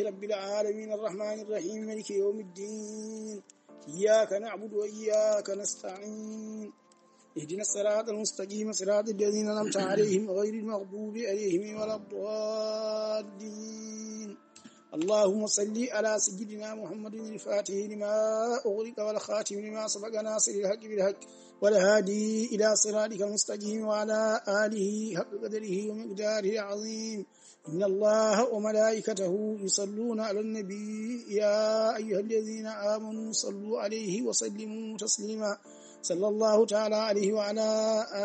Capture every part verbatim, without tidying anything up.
رب العالمين، الرحمن الرحيم، مالك يوم الدين، إياك نعبد وإياك نستعين، اهدنا الصراط المستقيم، صراط الذين أنعمت عليهم غير المغضوب عليهم ولا الضالين. اللهم صل على سيدنا محمد الفاتح لما أغلق والخاتم لما سبق ناصر الحق بالحق والهادي إلى صراطك المستقيم وعلى آله حق قدره ومقداره العظيم. إن الله وملائكته يصلون على النبي، يا أيها الذين آمنوا صلوا عليه وسلموا تسليما. صلى الله تعالى عليه وعلى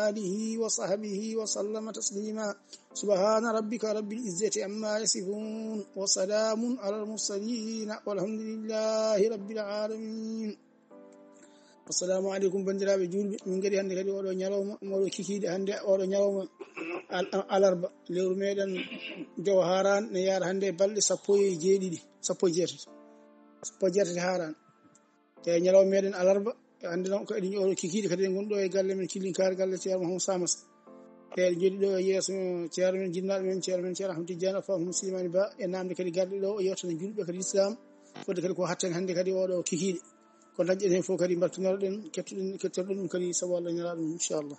آله وصحبه وسلم تسليما. سبحان ربك رب العزة عما يصفون، وسلام على المرسلين، والحمد لله رب العالمين. Assalamu aleykum, banndiraaɓe juulɓe. Min ngari hannde kadi oɗo ñalawma, oɗo kikiiɗe hannde, oɗo ñalawma al-, alarba. Lewru meɗen Jowo Haran ne yaara hannde e balɗe sappo e jeeɗiɗi, sappo e jeetati. Sappo e jeetati Haran. E ñalawma meɗen alarba, hannde noon ko eɗen oɗo kikiiɗe kadi en ngonɗo e galle men Killinkaari, galle Ceerno Mahamadou Samassa. E eɗen jooɗi ɗo e yeeso Ceerno men, jinnaaɗo men, Ceerno men, Ceerno Ahmad Tidiane Alfa Mouhamadou Slimani Ba, e namde kadi garɗo ɗo o yewtana juulɓe kadi l'islam. Fodde kadi ko hatten hannde kadi oɗo kikiiɗe. Ko dañɗen heen fof kadi mbattinoroɗen, kettuɗen, kettorɗen ɗum kadi sabu Allah ñalaa ɗum, inchallah.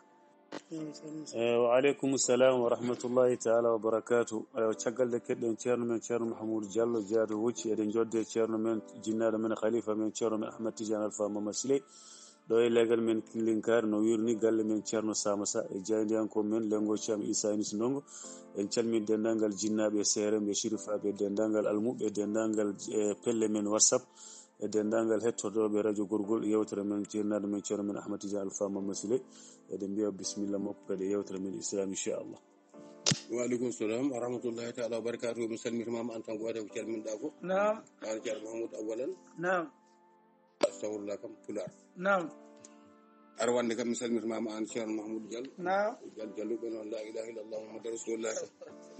Eh, wa aleykum salam wa rahmatullahi taala wa barakatuh. Eh, caggal nde keɗɗen Ceerno men, Ceerno Mahamoudou Diallo, Diado Wocci, eɗen jodde Ceerno men, jinnaaɗo men, Khalifa men, Ceerno men Ahmad Tidiane Alfa Mama Siley. Ɗo e legal men Killinkaari, no wirni galle men Ceerno Samassa e jaayndiyanko men Lengo Thiam Issa Anis Ndongo. En calmini denndangal jinnaaɓe e seereeɓe, e sirifaaɓe, e denndangal almuɓɓe, e denndangal, eh, pelle men WhatsApp, e denndangal hettotooɓe radio Gorgol, yewtere men, jinnaaɗo men, Ceerno men Ahmad Tidiane Alfa Mama Siley. Eɗen mbiya bisimilla makko kadi e yewtere men Islam, inchallah. Wa aleykum salam wa rahmatullahi taala wa barakatuh. Mi salmitimama an tan gooto ko calminɗa ko. Naam. An Ceerno Mahamoudou Awalan. Naam. Astahfirullah kam Pulaar. Naam. Aɗa wonde kam mi salmitimama an Ceerno Mahamoudou Diallo. Naam. Diallo, Diallo ɓe noon, la ilaha illallah Muhammadu Rasulullah.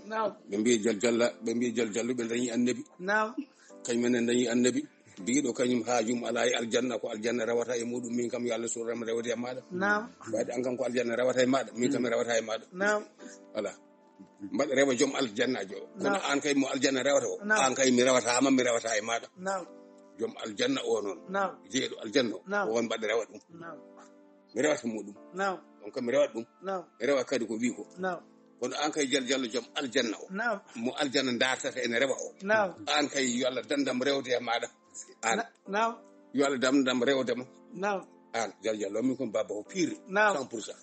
Naam. Ɓe mbi Diallo, Diallo, ɓe mbi Diallo, Diallo ɓe dañi annabi. Naam. Kañum en dañi annabi. Biɗo kañum haajum alaa e aljanna, ko aljanna rewata e muɗum. Min kam yo Allah surram rewde e maɗa. Naam. Waɗi an kam ko aljanna rewata e maɗa, min kam mi rewata e maɗa. Naam. Voilà. Mbaɗa rewa joom aljannajo o. Kono naam. An kay mo aljanna rewata o, naam. An kay mi rewatama, mi rewata e maɗa. Naam. Joom aljanna o noon. Naam. Jeeɗo aljanna o, naam. On mbaɗa rewa ɗum. Naam. Mi rewata muɗum. Naam. On kam mi rewata ɗum. Naam. Mi rewa kadi ko wi ko. Naam. Kono an kay Diallo, Diallo joom aljanna o. Naam. Mo aljanna dartata ene rewa o. Naam. An kay yo Allah dandam rewde e maɗa. An. Na-, naam. Yo Allah dandam rewde ma. Naam. An Diallo, Diallo min kon baba o pire. Naam. Cent pour cent.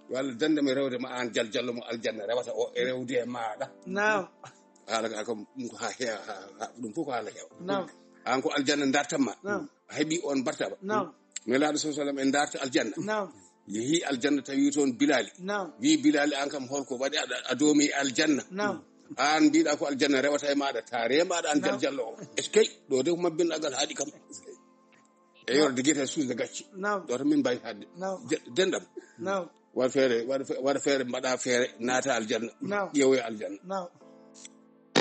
Yo Allah dandam e rewde ma an Diallo, Diallo mo aljanna rewata o e rewde e maɗa. Naam. Haala ka kam ɗum ko ha heewa, ha, ha, ɗum fof ko haala heewa. Naam. An ko aljanna dartan ma. Naam. A heɓi on bartaba. Naam. Nelaaɗo sallallahu alaihi wasallam en darta aljanna. Naam. Yehi aljanna tawi toon Bilali. Naam. Wi Bilali an kam holko waɗi aɗa, a doomi aljanna. Naam. An mbiɗa ko aljanna rewata e maɗa, tare maɗa an Diallo Diallo o. Est-ce que ɗo de ko mabbinɗagal haɗi kam. E yorde guete suusde gacce. Naam. Ɗo tan min mbawi haɗde. Naam. Je-, dendam. Naam. Waɗ feere, waɗ fe-, waɗ feere, mbaɗa feere, naata aljanna. Naam. Ƴeewoya aljanna. Naam.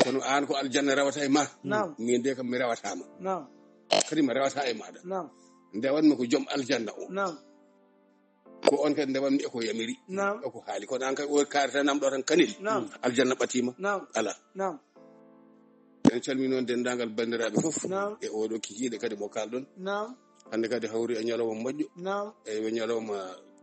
Kono an ko aljanna rewata e ma. Naam. Min de kam mi rewatama. Naam. Kadi mi rewata e maɗa. Naam. Nde wanmi ko joom aljanna o. Naam. Ko on kadi nde wanmi e ko yamiri. Naam. E ko haali. Kono an kay o kaarata nam ɗo tan kanel. Naam. Aljanna ɓatima. Naam. Ala. Naam. En calmini noon denndaangal banndiraaɓe fof. Naam. E oɗo kikiiɗe kadi mo kaalɗon. Naam. Hannde kadi hawri e ñalawma moƴƴo. Naam. E o ñalawma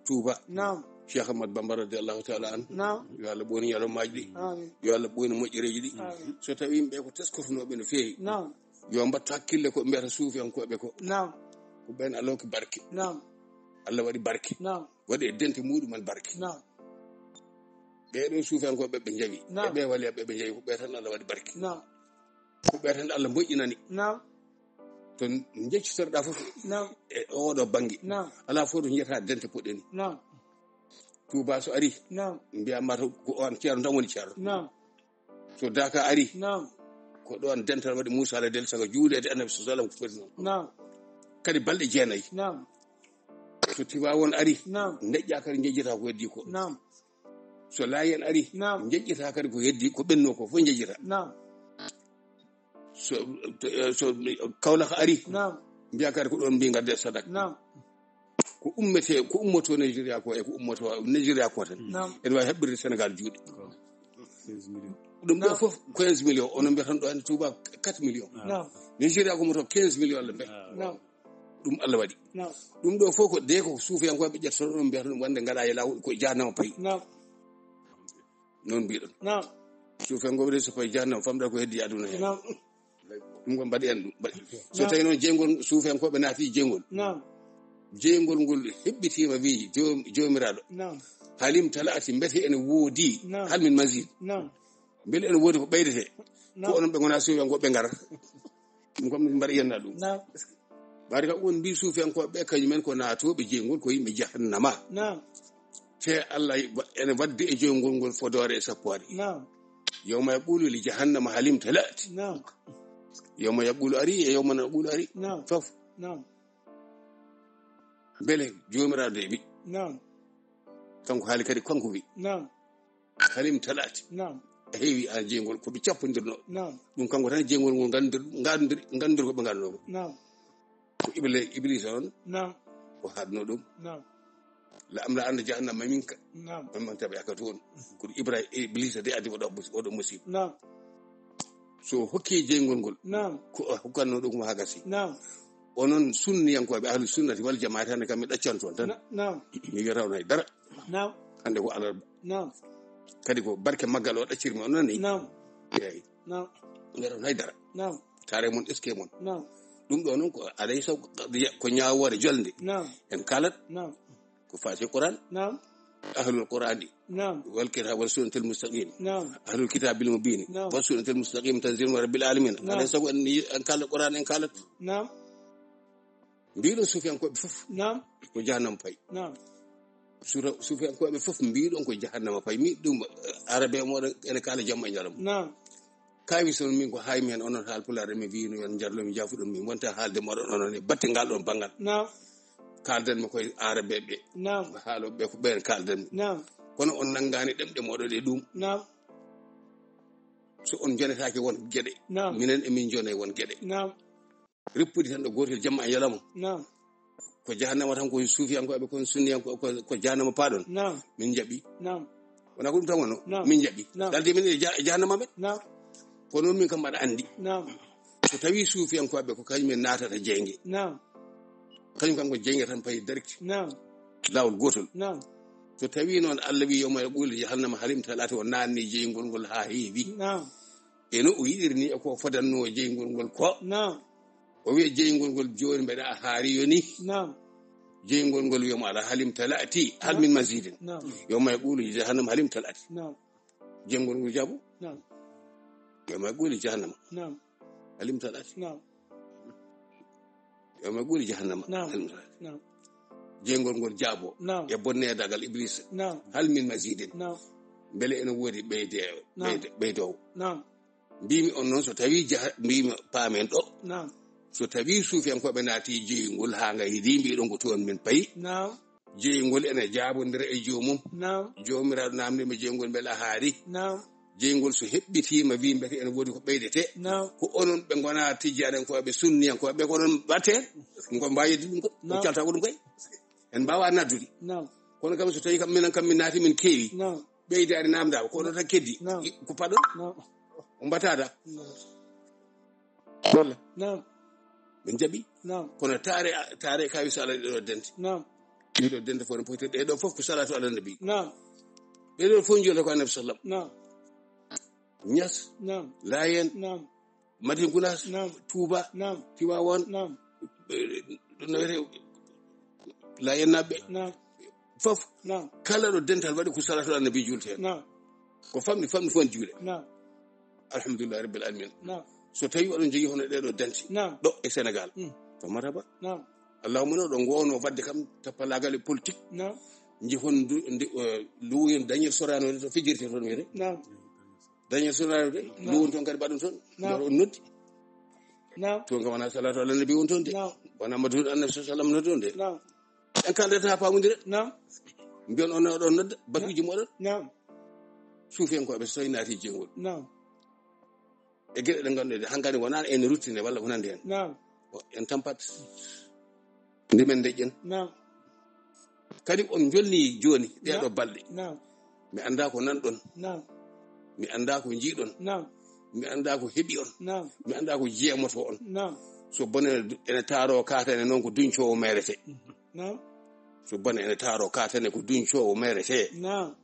Tuuba. Naam. Cheikh Ahmad Bamba radiyallahu ta'ala anhu. Naam. Yo Allah ɓoynu ñalawmaaji ɗi. Amiin. Yo Allah ɓoynu moƴƴereeji ɗi. Amiin. So tawi yimɓe ko teskortunooɓe no feewi. Naam. Yo mbattu hakkille ko mbiyata suufiyankooɓe ko. Naam. Ko ɓeen Allah hokki barke. Naam. Allah waɗi barke. Naam. Waɗi e dente muɗumen barke. Naam. Ɓee ɗoo suufiyankooɓe ɓe njawi. Naam. E ɓee waliyaaɓe ɓe njawi ko ɓee tan Allah waɗi barke. Naam. Ko ɓee tan Allah moƴƴinani. Naam. To njeccitoɗaa fof. Naam. E oɗo bannge. Naam. Alaa fof to njiyata dente poɗɗe ni. Naam. Tuuba so ari. Naam. Mbiya ma to ko on ceerno tan woni ceerno. Naam. So Daaka ari. Naam. Ko ɗoon dental waɗi Muusa alayhi salam juuleede Annabi sallallahu alaihi wasallam ko foti noon. Naam. Kadi balɗe jeenayi. Naam. So Tiwaawoon ari. Naam. Neɗɗa kadi njejjata ko heddi ko. Naam. So Laayeen ari. Naam. Njejjata kadi ko heddi ko ɓenno ko fof njejjata. Naam. So, so Kawlax ari. Naam. Mbiya kadi ko ɗoon mbi ngadde sadak. Naam. Ko ummete, ko ummoto Nigeria ko e ko ummoto Nigeria ko tan. Naam. Ene waawi haɓɓirde Senegal juuɗe. Seize millions. Ɗum ɗo fof quinze millions, onon mbiyata ɗo hannde Touba quatre millions. Nigeria ko moto quinze millions Allah mbiyata. Ɗum Allah waɗi. Ɗum ɗo fof ko de ko suufiyankooɓe ƴettoto ɗum, mbiyata ɗum wonde ngaɗa e laawol ko jahannama payi. Noon mbiɗon. Suufiyankooɓe de so payi jahannama, famɗa ko heddi aduna heen. Ɗum ko mbaɗi en ɗum. Mbaɗi. So tawi noon jeyngol, suufiyankooɓe naati jeyngol. Jeyngol ngol heɓɓitiima, wi joom-, joomiraaɗo. Halim talaati mbete ene woodi. Hal min mazid. Mbele ene woodi ko ɓeydete? Ko onon ɓe ngonaa suufiyankooɓe ɓe ngara. Ɗum kam mbaɗi en ɗum. Ɓaade kam on mbi suufiyankooɓe ɓe, kañum en ko naatooɓe jeyngol, ko yimɓe jahannama. Te Allah ene waddi e jeyngol ngol fodoore e sappoore. Yawma yaqulu li jahannama halim talati. Yawma yaqulu ari e yawma naqulu ari. Fof. Mbele joomiraaɗo de wi. Kanko haali kadi, kanko wi. Halim talaati. A heewi aan jeyngol, ko ɓe cappondirno. Ɗum kanko tan jeyngol ngol nganndir-, nganndir-, nganndir ko ɓe ngannduno. Ko Ibli-, Iblisa on. O haɗno ɗum. La am la anna jahannama minka. Wa man tabi'aka toon. Ko Ibra-, Iblisa de addi oɗo mus-, oɗo musiba. So hokki jeyngol ngol. Ko o hokkanno ɗum ko haa gasi. Onon sunniyankooɓe ahlu sunnati wal jamaati hannde kam mi ɗaccan toon tan. Mi wiyata on hay dara. Hannde ko alarba. Kadi ko barke maggal o ɗaccirmi on nani. Eeyi. Ngara hay dara. Tare mon, eske mon. Ɗum ɗo noon ko alaysa ko ñaawoore jolnde. En kaalat ko faati Qur'an. Ahlul Qur'ani. Wal kitab wal sunnatil mustaqim. Ahlul kitabil mubin. Wal sunnatil mustaqim tanzil min rabbil alamin. Alaysa ko en, en kaalat Qur'an, en kaalat. Mbiɗo suufiyankooɓe fof ko jahannama payi. Suufiyankooɓe fof mbiɗon ko jahannama payi. Mi ɗum, eh, arabe moɗon ene kaala jamma e ñalawma. Kawi son min ko hay men onon haal pulaar mi wino yon jarlo mi jafuɗon min wonta haalde moɗon onon e batte ngal ɗon banngal. Kaalden mi koye arabe ɓe. Haaloɓe ɓe ko ɓen kaalden mi. Kono on nanngani ɗemɗe moɗon e ɗum. So on jonetaake won geɗe. Minen e min jone won geɗe. Rippude tan ɗo gootel jamma e ñalawma. Ko jahannama tan, ko suufiyankooɓe, kon sunniyankooɓe, ko, ko jahannama paaɗon. Min njaɓi. Wona ko ɗum tan wonno? Min njaɓi. Dalde min e ja-, jahannama men. Ko noon min kam mbaɗa anndi. So tawi suufiyankooɓe ko kañum en naatata jeynge. Kañum kam ko jeynge tan payi direct. Laawol gootol. So tawi noon Allah wi yawma yaqulu jahannama halim talati, o naanni jeyngol ngol haa heewi. E no o yiɗiri ni e ko fodanno jeyngol ngol ko. O wiya jeyngol ngol jooni mbeɗa a haari yoni. Jeyngol ngol wiyamo ala halim talati, hal min mazidin. Yawma yaqulu jahannam halim talati. Jeyngol ngol jaabo. Yawma yaqulu jahannam halim talati. Yawma yaqulu jahannama halim talati. Jeyngol ngol jaabo. E bonnedagal Iblis. Hal min mazidin. Mbele ene woodi ɓeyde-, ɓeyde-, ɓeydowo. Mbimi on noon, so tawi jaha-, mbimi paamen ɗo. So tawi suufiyankooɓe naati jeyngol haa nga heedi, mbiɗon ko toon min payi. Jeyngol ene jaabondira e joomum. Joomiraaɗo namndima jeyngol mbela haari. Jeyngol so heɓɓitiima, wi mbete ene woodi ko ɓeydete. Ko onon ɓe ngona tijjaniyankooɓe, sunniyankooɓe, ko onon mbatten. Ko mbawede ɗum ko, ko calta ko ɗum koy. En mbawa naddude. Kono kam so tawi kam minen kam min naati min keewi. Ɓeydaani namdaama, ko onon tan keddi. I-, ko paɗon? O mbatada. Walla? Min jaɓi. Kono taare, taare kawi so ala ɗeɗo dente. Ɗeɗo dente fof no poti, ɗeɗo fof ko salatu ala nabi. Ɗeɗo fof jolta ko annabi sallam. Ñas. Layen. Madina Gunaas. Touba. Tiwaawan. Eh, ɗum no wiyetee Layen naɓɓe. Fof. Kala ɗo dental waɗi ko salatu ala nabi juulte heen. Ko famɗi, famɗi fof en juule. Alhamdulillahi rabbil alamin. So tawi oɗon jogii hono ɗeɗo dente. Ɗo e Sénégal. Ko marhaba. Allahumma no ɗo ngoono wadde kam tappalagal e politique. Jihon ndu, ndu, eh, luuyen dañel sorano to fijirte toon wiyete. Dañel sorano de. Luuyen toon kadi mbaɗon toon. Mbaɗon noddi. Toon kam wona salatu ala nabi won toon de. Wona Madhur annabi sallam noddi on de. En kaldata ha pamodire. Mbiyon on oɗon nodda batuji moɗon. Suufiyankoɓe so tawi naati jeyngol. E geɗe ɗe ngannduɗen hankadi wona en ruttine walla ko nandi hen. O, en tampat. Nde men deƴƴen. Kadi on jolni jooni ɗeɗo balɗe. Mi annda ko nanɗon. Mi anndaa ko njiiɗon. Naam. Mi anndaa ko heɓi on. Naam. Mi anndaa ko jeemoto on. Naam. So bone ene taaroo kaatane noon ko duñcoowo meerete. Naam. So bone ene taaroo kaatane ko duñcoowo meerete. Naam.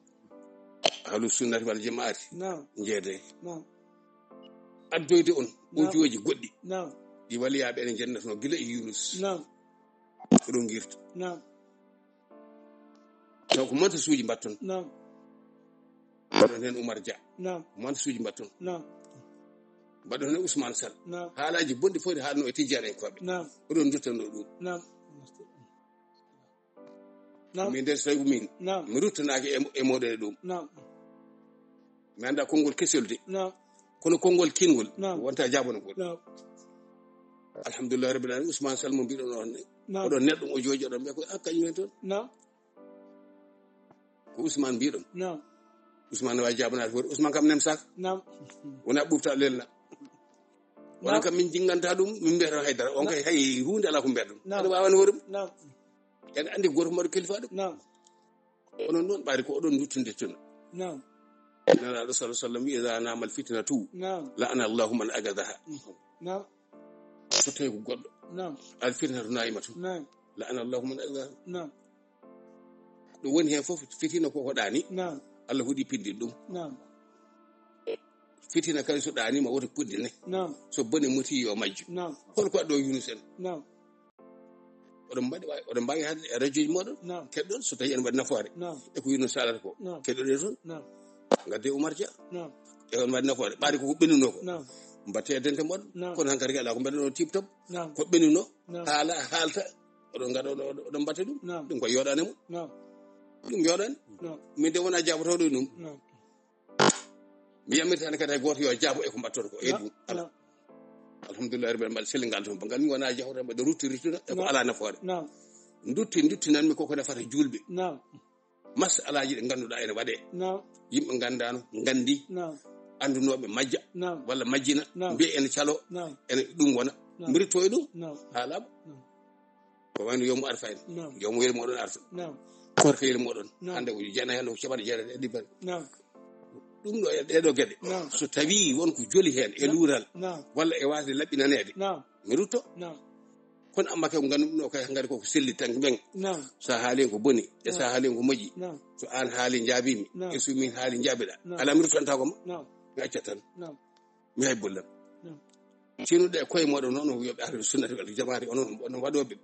Ahlu sunnati wal jamaati. Naam. Njeede. Naam. Addoyde on. Naam. Ujooji goɗɗi. Naam. Ɗi waliyaaɓe ene njenndatnoo gila e Yunus. Naam. Ɗum ngirta. Naam. Taw ko mantasuuji mbatton. Naam. Mbaɗon heen Umar Dia. Naam. Mantasuuji mbatton. Naam. Mbaɗon heen Ousmane Sall. Naam. Haalaaji bonɗi fof ɗi haalnoo e tijjaanenkooɓe. Naam. Oɗon nduttanoo ɗum. Naam. Naam. Min de, so tawi ko min, naam, mi ruttanaaki e, e mooɗon e ɗum. Naam. Mi anndaa konngol kesol de. Naam. Kono konngol kiingol, naam, wonta jaabanogol. Naam. Alhamdulillahi rabbil alamin. Ousmane Sall mo mbiɗon on ne. Naam. Oɗon neɗɗo o jooɗi, oɗon mbiya ko, ah, kañum en toon. Naam. Ko Ousmane mbiɗon. Naam. Ousmane ne waawi jaabanaade hoore. Ousmane kam nem sak. Naam. Wona ɓufta lelna. Naam. Onon kam min jinnganta ɗum, min mbiyata hay dara. On kay hay huunde alaa ko mbiyata ɗum. Naam. Ene waawi hoore mum. Naam. En anndi gooto mbaɗo kilifa ɗum. Naam. Onon noon ɓaari ko oɗon nduttunde tun. Naam. Nelaaɗo sallallahu alaihi wasallam wi, "Iza namal fitnatu, naam, la'ana Allahu man agadaha." Naam. So tawi ko goɗɗo. Naam. Al fitnatu naimatu. Naam. La'ana Allahu man agadaha. Naam. Ɗum woni heen fof fitina ko hoɗaani. Naam. Allah huɗi pindi ɗum. Naam. Fitina kadi so ɗaaniima woto puɗɗine. Naam. So bone moti yo majju. Naam. Hol ko addo Yunus en? Naam. Oɗon mbaɗi, oɗon mbaawi haalde e radio ji mooɗon. Naam. Keɗɗon so tawi ene waɗi nafoore. Naam. E ko Yunus haalata ko. Naam. Keɗɗon e toon. Naam. Ngadde Umar Dia. Naam. E on waɗi nafoore. Ɓaari ko ko ɓennunoo ko. Naam. Mbatte e dente mooɗon. Naam. Kono hankadi kadi alaa ko mbaɗɗon tip top. Naam. Ko ɓennunoo. Naam. Haala, haalta. Oɗon ngaɗa, oɗon, oɗon mbatta ɗum. Naam. Ɗum ko yooɗaani mum. Naam. Ɗum yooɗaani. Naam. Min de wonaa jaabotooɗo e ɗum. Naam. Mi yamirtaani kadi hay gooto yo jaabo e ko mbaɗtoto ko. E ɗum. Alhamdulillahi rabbil alamin, mbaɗa sellingal toon. Bangal mi wonaa jahoowo mbaɗa rutti ruttuna e ko alaa nafoore. Naam. Ndutti, nduttinanmi koko nafata juulɓe. Naam. Masalaaji ɗi ngannduɗaa ene waɗee. Naam. Yimɓe nganndaano, nganndi. Naam. Anndunooɓe majja. Naam. Walla majjina. Naam. Mbiya ene caloo. Naam. Ene ɗum wona. Naam. Mbiritto e ɗum. Naam. Haalaama. Naam. Ko wayno yoomu arfa en. Naam. Yoomu weli moɗon arfa. Naam. Korka yeli moɗon. Naam. Hannde ko jeenayi, hannde ko capanɗe jeetati e ɗiɗi bari. Naam. Ɗum ɗo e ɗee ɗoo geɗe. Naam. So tawii won ko joli heen e luural. Naam. Walla e waasde laɓɓinaneede. Naam. Mi rutto. Naam. Kono amma kay ko ngannduɗaa kay hankadi koko selli tan ɓen. Naam. So a haali en ko boni, e so a haali en ko moƴƴi. Naam. So aan haali njaabiimi, naam, e so min haali njaabiɗaa. Naam. Alaa mi ruttantaako ma. Naam. Mi accat tan. Naam. Mi hay bollam. Naam. Cenuɗo e koye mooɗon noon, o wiyaɓe ahlu sunnati wal jamaati, onon, onon waɗooɓe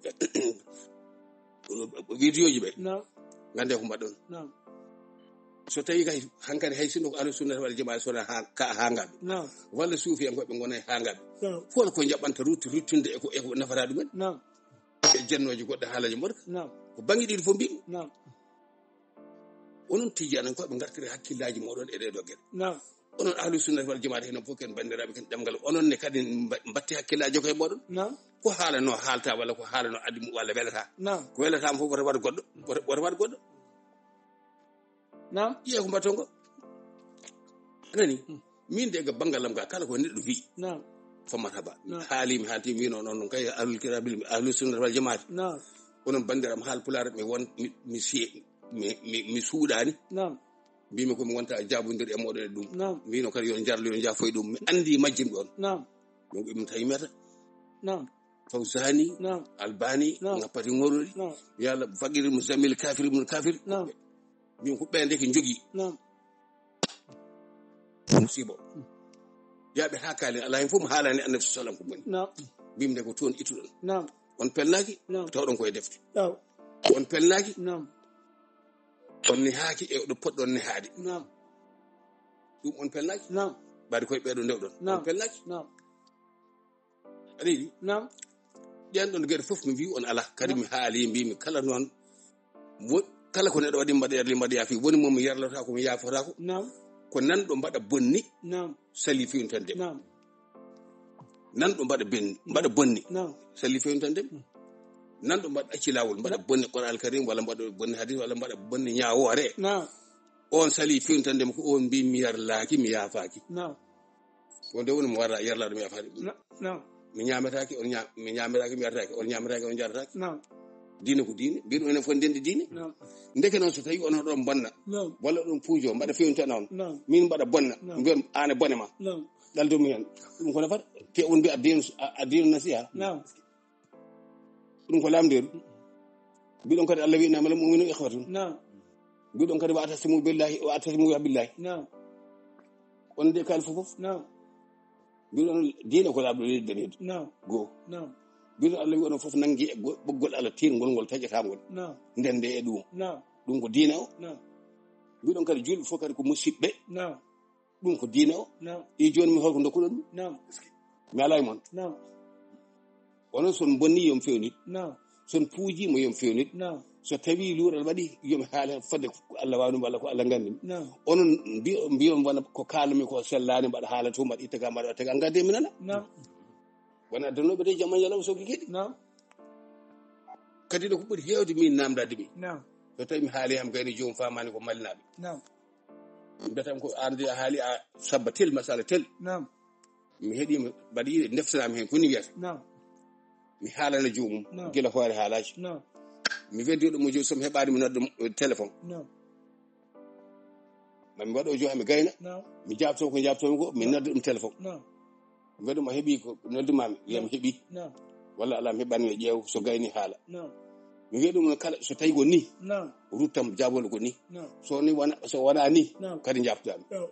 vidéo ji ɓe. Naam. Ngannde ko mbaɗɗon. Naam. So tawi kay hankadi hay sinno ko ahlu sunnati wal jamaati sona ha, ka haangaɓe. Naam. Walla suufiyankoɓe ngona e haangaɓe. Naam. Fof ko jaɓanta rutti, ruttinde e ko, e ko nafata ɗumen. Naam. E jennooji goɗɗe haalaji mboɗka. Naam. Ko bannge ɗiɗi fof mbiɗmi. Naam. Onon tijjanankooɓe ngartiri hakkillaaji mooɗon e ɗee ɗoo geɗe. Naam. Onon ahlu sunnati wal jamaati henen fof ken banndiraaɓe ken ɗemngal. Onon ne kadi mba-, mbatti hakkillaaji ko e mooɗon. Naam. Ko haalanoo haalta walla ko haalanoo addi mum walla welataa. Naam. Ko welataama fof wota waɗ goɗɗo. Wota, wota waɗ goɗɗo. Naam. Ƴeew ko mbaɗton ko. A nani? Hmm. Min de ga banngal am ga kala ko neɗɗo wiyi. Naam. Fa marhaba. Naam. Haali mi haalti mi noon, noon kay ahlul kitabil, ahlus sunnati wal jamaati. Naam. Onon banndiram haal pulaar mi won, mi, mi si-, mi, mi, mi suuɗaani. Naam. Mbimi ko mi wonta jaabondir e mooɗon e ɗum. Naam. Mbino kadi yo njarlo, yo njaafoy ɗum. Mi anndi majjim ɗoon. Naam. Donc Ibn Taymiyata. Naam. Fawzani, naam, Albani, naam, ngappati ngorori. Naam. Yo Allah faqir muzammil kafir ibn kafir. Naam. Min ko ɓe ndeke njogii. Naam. Musibo. Yaaɓe haa kaalen, alaa heen fof mo haalani Annabi sallam ko boni. Naam. Mbimi nde ko toon ittuɗon. Naam. On pelnaaki, naam, tawɗon ko e defte. Naam. On pelnaaki, naam, on nehaaki e ɗo poɗɗon nehaade. Naam. Ɗum on pelnaaki? Naam. Mbaɗi koye ɓeeɗo ndewɗon. Naam. On pelnaaki? Naam. Aɗa yiɗi? Naam. Ɗen ɗon geɗe fof mi mbii on alaa. Kadi, naam, mi haali, mbiimi kala noon, wo-, kala ko neɗɗo waɗi mbaɗa yarli mbaɗa yaafi. Woni mo mi yarlata ko mi yaafata ko. Naam. Ko nanɗo mbaɗa bonni. Naam. Sali fewntande. Naam. Nanɗo mbaɗa ben-, mbaɗa bonni. Naam. Sali fewntande. Mm. Nanɗo mbaɗa acci laawol, mbaɗa, naam, bonni Qur'an Karim walla mbaɗa bonni hadis walla mbaɗa bonni ñaawoore. Naam. On sali fewntande mo ko on mbii mi yarlaaki, mi yaafaaki. Naam. Wonde woni mo warra yarlaaɗo mi yaafaade. Na-, naam. Mi ñaametaake, on ña-, mi ñaametaake, mi yaretaake, on ñaametaake, on jaretaake. Naam. Diine ko diine, mbiɗo enen fof ndendi diine. Naam. Ndeke noon, so tawi on oɗon bonna, Naam. walla oɗon puujo, mbaɗa fewnitana on. Naam. Min mbaɗa bonna, Naam. mbiyon aan e bone ma. Naam. Ɗaldomi heen. Ɗum ko nafata. Te on mbiya addinu, a-, addinu nasiha. Naam. Ɗum ko lamndeeru. Mbiɗon kadi Allah wi, "Innamal mu'minuna ikhwatun." Naam. Mbiɗon kadi, "Wa atasimu billahi, wa atasimu billahi." Naam. On de kal fof fof. Naam. Mbiɗon diine ko laaɓɗo leydi daneedu. Naam. Goo. Naam. Mbiɗon Allah wi onon fof nanngi e go-, ɓoggol Allah tiirngol ngol taƴataangol. Naam. Ndende e ɗum. Naam. Ɗum ko diine o. Naam. Mbiɗon kadi julɓe fof kadi ko musidɓe. Naam. Ɗum ko diine o. Naam. E jooni mi holko ndokkuɗon ɗum? Naam. Mi alaa e mon. Naam. Onon son bonni yo mi fewnit. Naam. Son puuji mo yo mi fewnit. Naam. So tawi luural waɗi yo mi haala fodde ko Allah waawni walla ko Allah nganndi. Naam. Onon mbi-, mbiyon wona ko kaalumi ko sellaani, mbaɗa haala to, mbaɗa itta ga, mbaɗa watta ga, ngadde mi nana. Naam. Wona addanooɓe de jamma ñalawma sokki keɗi. Naam. Kadi ɗo ko ɓuri heewde min namdade min. Naam. So tawi mi haali ham gayni joom faamaani ko malinaaɓe. Naam. Mbiyatam ko an de a haali a sabba tel masala tel. Naam. Mi heɗi mo, mbaɗi ndeftanami heen ko ni wiyata. Naam. Mi haalana joomum Naam. gila hoore haalaaji. Naam. Mi weddi ɗum mo joom so mi heɓaani mi nodda mo, eh, téléphone. Naam. Ma mi waɗo joom mi gayna. Naam. Mi jaabto ko jaabtomi ko, mi Naam. nodda ɗum téléphone. Naam. Mi waɗi mo heɓi ko noddumami, wiya mi heɓi. Naam. Walla alaa mi heɓaani mi ƴeew so gayni haala. Naam. Mi wiya ɗum kala so tawi ko ni, Naam. ruttam jaabol ko ni. Naam. So ni wona, so wona ni, Naam. kadi jaabtudami. Naam.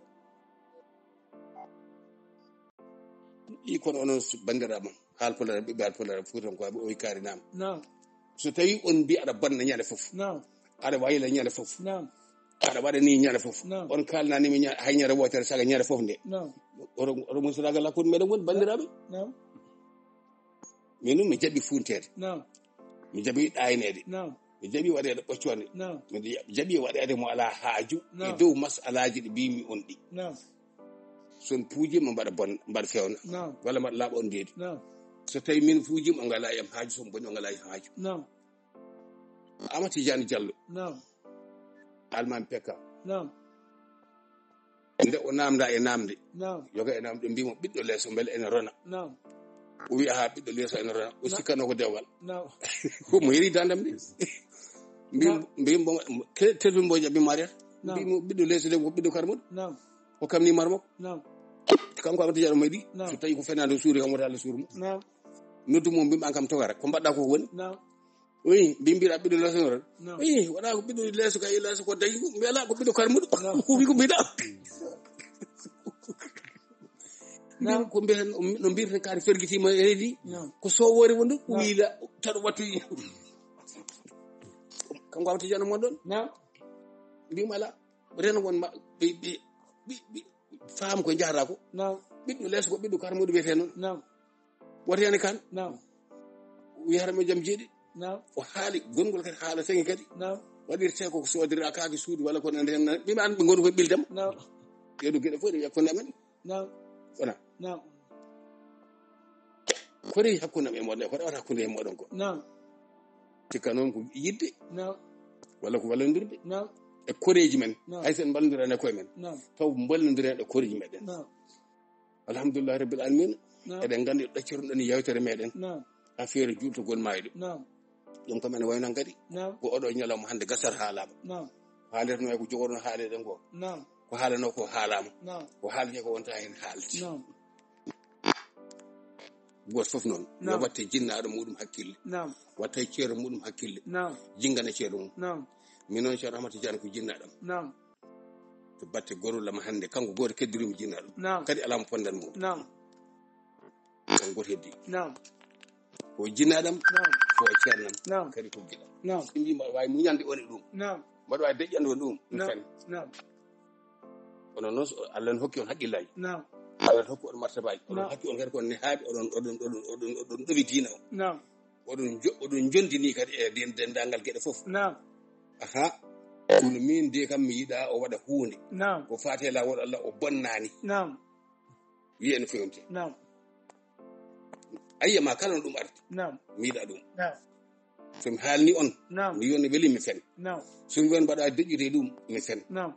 I kono onon s-, banndiraaɓe am, haal pulaar, ɓiɓɓe haal pulaar, fuutankooɓe, o karinama. Naam. So tawi on mbi aɗa bonna ñande fof. Naam. Aɗa wayla ñande fof. Naam. Aɗa waɗa ni ñande fof. Naam. On kalnani mi ña-, hay ñande wootere saga ñande fof nde. Naam. Oɗo, oɗo musidaagal hakkunde meɗen woni banndiraaɓe. Naam. Min ɗum mi jaɓi funteede. Naam. Mi jaɓi ɗayneede. Naam. Mi jaɓi waɗeede ɓoccoonde. Naam. Mi jaɓi waɗeede mo alaa haaju e Naam. dow masalaaji ɗi mbimi on ɗi. Naam. Son puuji mo mbaɗa bon, mbaɗa fewna. Naam. Walla mbaɗa laaɓa on ndeedi. Naam. So tawi min puuji mo ngalaa e am haaju, so boni o ngalaa e am haaju. Naam. Amati Jani Jallo. Naam. Almaami Pekka. Naam. Nde o namda e namde. Naam. Yoga e namde, mbimo ɓiɗɗo leeso mbele ene rona. Naam. O wiya ha ɓiɗɗo leeso ene rona. O Naam. sikkano ko dewgal. Naam. Ko mo yeri dandam ni. Mbim, Naam. mbim bo, ke-, telbi mbo jaɓi mariya. Naam. Mbimo ɓiɗɗo leeso de ko ɓiɗɗo karmuɗo. Naam. O kam ni marmo. Naam. Kanko Amati Jani o maydi. Naam. So tawi ko fenade o suuri kam wota Allah suur mo. Naam. Noddu mo mbim an kam togara. Ko mbaɗɗa ko woni? Naam. Oui, mbi mbiɗa ɓiɗɗo leeso noon. Naam. Oui, wona ko ɓiɗɗo leeso kay, leeso ko dañi ɗum. Mi ala ko ɓiɗɗo karmuɗo. Naam. Huwi ko mbiɗa. Naam. Mbimi ko mbiyeten, no mbiyeten kaari fergitima e reedi. Naam. Ko sowoore wonde, ko Naam. wiila, taɗo wattu. Kanko Amati Jani mon ɗon. Naam. Mbimi ala, reno won ma, ɓe, ɓe, ɓe, ɓe, faam ko njahata ko. Naam. Ɓiɗɗo leeso ko ɓiɗɗo karmuɗo wiyete noon. Naam. Wota yani kan. Naam. Wiyata mo jam jeeɗi. Naam. O haali gongol kadi haala sengi kadi. Naam. Waɗirte ko soodira kaaki suudu walla ko nande hen. Ɓe an ɓe ngoni ko ɓildam. Naam. Ɗeɗo geɗe fof ɗe hakkunde amen. Naam. Wona. Naam. Ko rewi hakkunde amen e moɗon, ko rewata hakkunde e moɗon ko. Naam. Tikka noon ko yidde. Naam. Walla ko wallondirde. Naam. E koreeji men. Naam. Hay sen mballondirani e koye men. Naam. Taw mballondiren e koreeji meɗen. Naam. Alhamdulillahi rabbil alamin. Naam. Eɗen nganndi ɗaccotoɗen yewtere meɗen. Naam. Affaire juultogol maayɗo. Naam. Ɗum kam ene wayi noon kadi. Naam. Ko oɗo ñalawma hannde gasat haalama. Naam. Haalirno e ko jogorno haaleɗen ko. Naam. Ko haalano ko haalama. Naam. Ko haalete ko wonta hen haalti. Naam. Gooto fof noon. Yo Naam. watte jinnaɗo muɗum hakkille. Naam. Watta e ceero muɗum hakkille. Naam. Jingana ceero mum. Naam. Min noon Ceerno Amati Jani ko jinnaɗam. Naam. To batte gorol am hannde, kanko gooto keddirimi jinnaɗo. Naam. Kadi alaa mo pondan mum. Naam. Kanko gooto heddi. Naam. Ko jinnaɗam, Naam. ko ceernam. Naam. Kadi ko giɗam. Naam. Ɓe mbi mbaɗa waawi muñande on e ɗum. Naam. Mbaɗa waawi deƴƴande on ɗum. Naam. Fen. Naam. Kono noon so Allah ne hokki on haqqillaaji. Naam. Allah ne hokki on martabaaji. Oɗon Naam. hokki on kadi ko nehaaɓe, oɗon, oɗon, oɗon, oɗon, oɗon ɗowi diina o. Naam. Oɗon jo-, oɗon jondini kadi e den-, denndaangal geɗe fof. Naam. Aha. Kono min de kam mi yiɗa o waɗa huunde. Naam. Ko faate laawol Allah o bonnaani. Naam. Wiye no fewnte. Naam. Ayya ma kala no ɗum arti. Naam. Mi yiɗa ɗum. Naam. So mi haalni on, Naam. mi wiyon no weli mi fen. Naam. So mi wiyon mbaɗa deƴƴude ɗum, mi fen. Naam.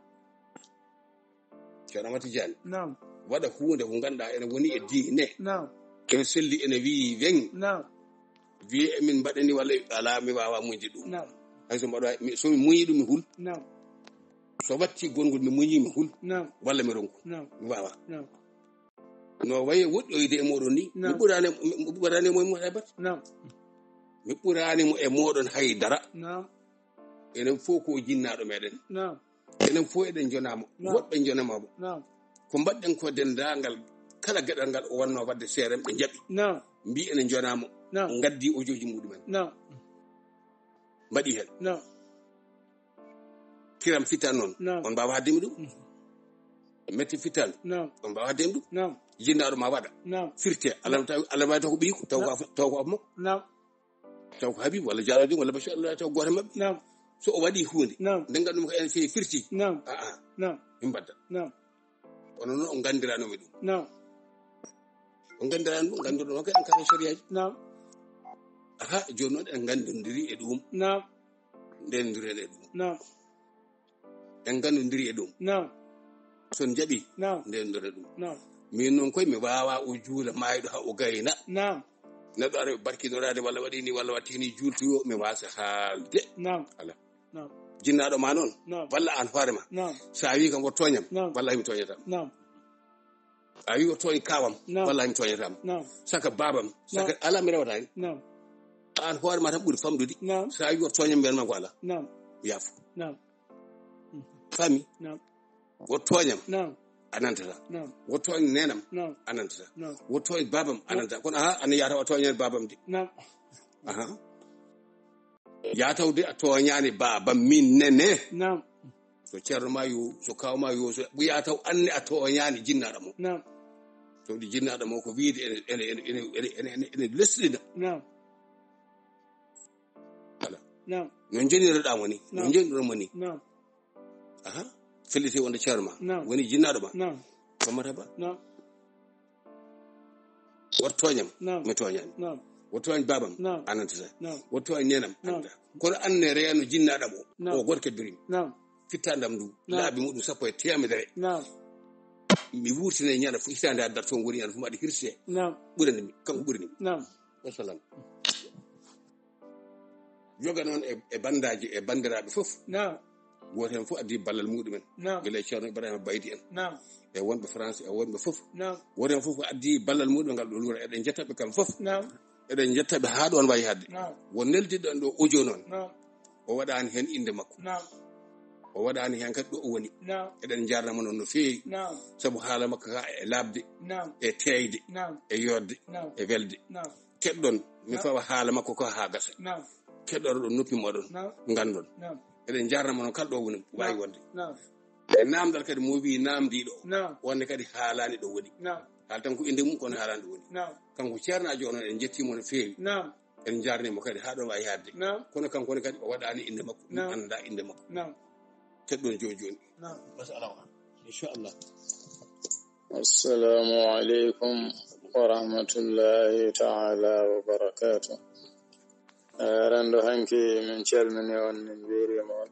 Ceerno Amati Jani. Naam. Waɗa huunde ko ngannduɗaa ene woni e diine. Naam. Ene selli, ene wiyi weŋ. Naam. Wiye emin mbaɗani walla alaa, mi waawaa muñde ɗum. Naam. Hay so mbaɗa, mi, so mi muñi ɗum, mi hul. Naam. So watti gongol, mi muñi, mi hul. Naam. Walla mi ronku. Naam. Mi waawaa. Naam. No wayi woɗɗoyde e mooɗon ni, mi Naam. ɓuraani, mi, mi ɓuraani mo e mo hebat. Naam. Mi ɓuraani mo e mooɗon hay dara. Naam. Enen fof ko jinnaaɗo meɗen. Naam. Enen fof eɗen njonaamo. Naam. Woɗɓe njonaama mo. Naam. Ko mbaɗɗen ko denndaangal, kala geɗal ngal o wannoo waɗde seerem, ɓe njaɓi. Naam. Mbi enen njonaamo. Naam. Ngaddi ojooji muɗumen. Naam. Mbaɗi heen. Naam. Kiram fitan noon. Naam. On mbaawa haddemi ɗum. Mhm. Metti fitan. Naam. On mbaawa haddemi ɗum. Naam. Jinnaaɗo ma waɗa. Naam. Firte. Allah taw, Allah wawi taw ko ɓiyko, taw ko Naam. af-, taw ko afmo. Naam. Taw ko Habib walla Jalal Din walla Bachir, Allah taw gooto maɓɓe. Naam. So o waɗi huunde. Naam. Nde nganndu ko en fewi firti. Naam. A, a. Naam. Min mbadda. Naam. Kono noon o nganndiranomi ɗum. Naam. O nganndirano ɗum, nganndirɗo noon kadi en kala sariyaji. Naam. Aha, jooni noon en nganndondiri e ɗum. Naam. Ndendiren e ɗum. Naam. En nganndondiri e ɗum. Naam. So en njaɓi, Naam. ndendiren e ɗum. Naam. Min noon koye mi waawaa o juula maayɗo haa o gayna. Naam. Neɗɗo ara barkinoraade walla waɗi ni walla waɗti ni juultoyo mi waasa haalde. Naam. Ala. Naam. Jinnaaɗo ma noon, Naam. walla aan hoore ma. Naam. So a wii kam o tooñam, Naam. walla mi tooñatam. Naam. A wii o tooñ kaawam, Naam. walla mi tooñatam. Naam. Saka baabam, saka Naam. alaa mi rewata hen. Naam. Aan hoore ma tan ɓuri famɗude. Naam. So a wii o tooñam, mbiyan ma ko alaa. Naam. Mi yaafo. Naam. Fami? Naam. O tooñam. Naam. A nantata. Naam. O tooñ nenam. Naam. A nantata. Naam. O tooñ baabam. A Naam. nantata. Kono aha, ana yaata o tooñani baabam de. Naam. Aha. Yaa taw de a tooñaani baabam min nene. Naam. So ceerno ma yo, so kaaw ma yo, so ɓuya taw anne a tooñaani jinnaaɗo mo. Naam. So ɗi jinnaaɗo mo ko wiide ene, ene, ene lesɗina. Naam. Voilà. Naam. No jonnirɗaa mo ni, no Naam. jonnirɗaa mo ni. Naam. Aha. Felliti wonde ceerno ma. Naam. Woni jinnaaɗo ma. Naam. Ko marhaba. Naam. Woto tooñam, Naam. mi tooñaani. Naam. Woto tooñ baabam, Naam. a nantata. Naam. Woto tooñ nenam, Naam. a nantata. Kono anne reeno jinnaaɗo mo, Naam. o gorko birim. Naam. Fittaandam ndu, Naam. laabi muɗum sappo e teemedere. Naam. Mi wurtine ñande fof, hitaande addat toon woni ñande fof, mi waɗi hirse. Naam. Ɓurani mi, kanko ɓurani mi. Naam. Wassalam. Yoga noon e, e banndaaji, e banndiraaɓe fof. Naam. Gooto heen fof addi ballal muɗumen. Naam. Gila e Ceerno Ibrahima Baydi en. Naam. E wonɓe France, e wonɓe fof. Naam. Gooto heen fof ko addi ballal muɗum ngal ɗo luura. Eɗen njettaɓe kam fof. Naam. Eɗen njettaɓe haa ɗoon wayi hadde. Naam. Won neldiɗo en ɗo audio noon. Naam. O waɗaani heen innde makko. Naam. O waɗaani heen kadi ɗo o woni. Naam. Eɗen njaarnama noon no feewi. Naam. Sabu haala makko ka e laaɓde. Naam. E teeyde. Naam. E yooɗde. Naam. E welde. Naam. Keɗɗon, mi Naam. fawa haala makko ko haa gasa. Naam. Keɗɗoro ɗon noppi moɗon, Naam. nganndon. Naam. Eɗen njaarnama noon kala ɗo woni, waawi Naam. wonde. Naam. E naamndal kadi mo wii naamndiiɗo o, Naam. wonde kadi haalaani ɗo woni. Naam. Haala tan ko innde mum, kono haalaani ɗo woni. Naam. Kanko ceernaajo o noon, en njettii mo no feewi. Naam. En njaarnii mo kadi haa ɗo waawi haadde. Naam. Kono kanko ne kadi o waɗaani innde makko, mi Naam. anndaa innde makko. Naam. Keɗɗon jooni jooni. Naam. Masala o. Inchallah. Assalamu aleykum wa rahmatullahi taala wa barakatuh. Eh, renndo hanki min calmini on, min njuurima on.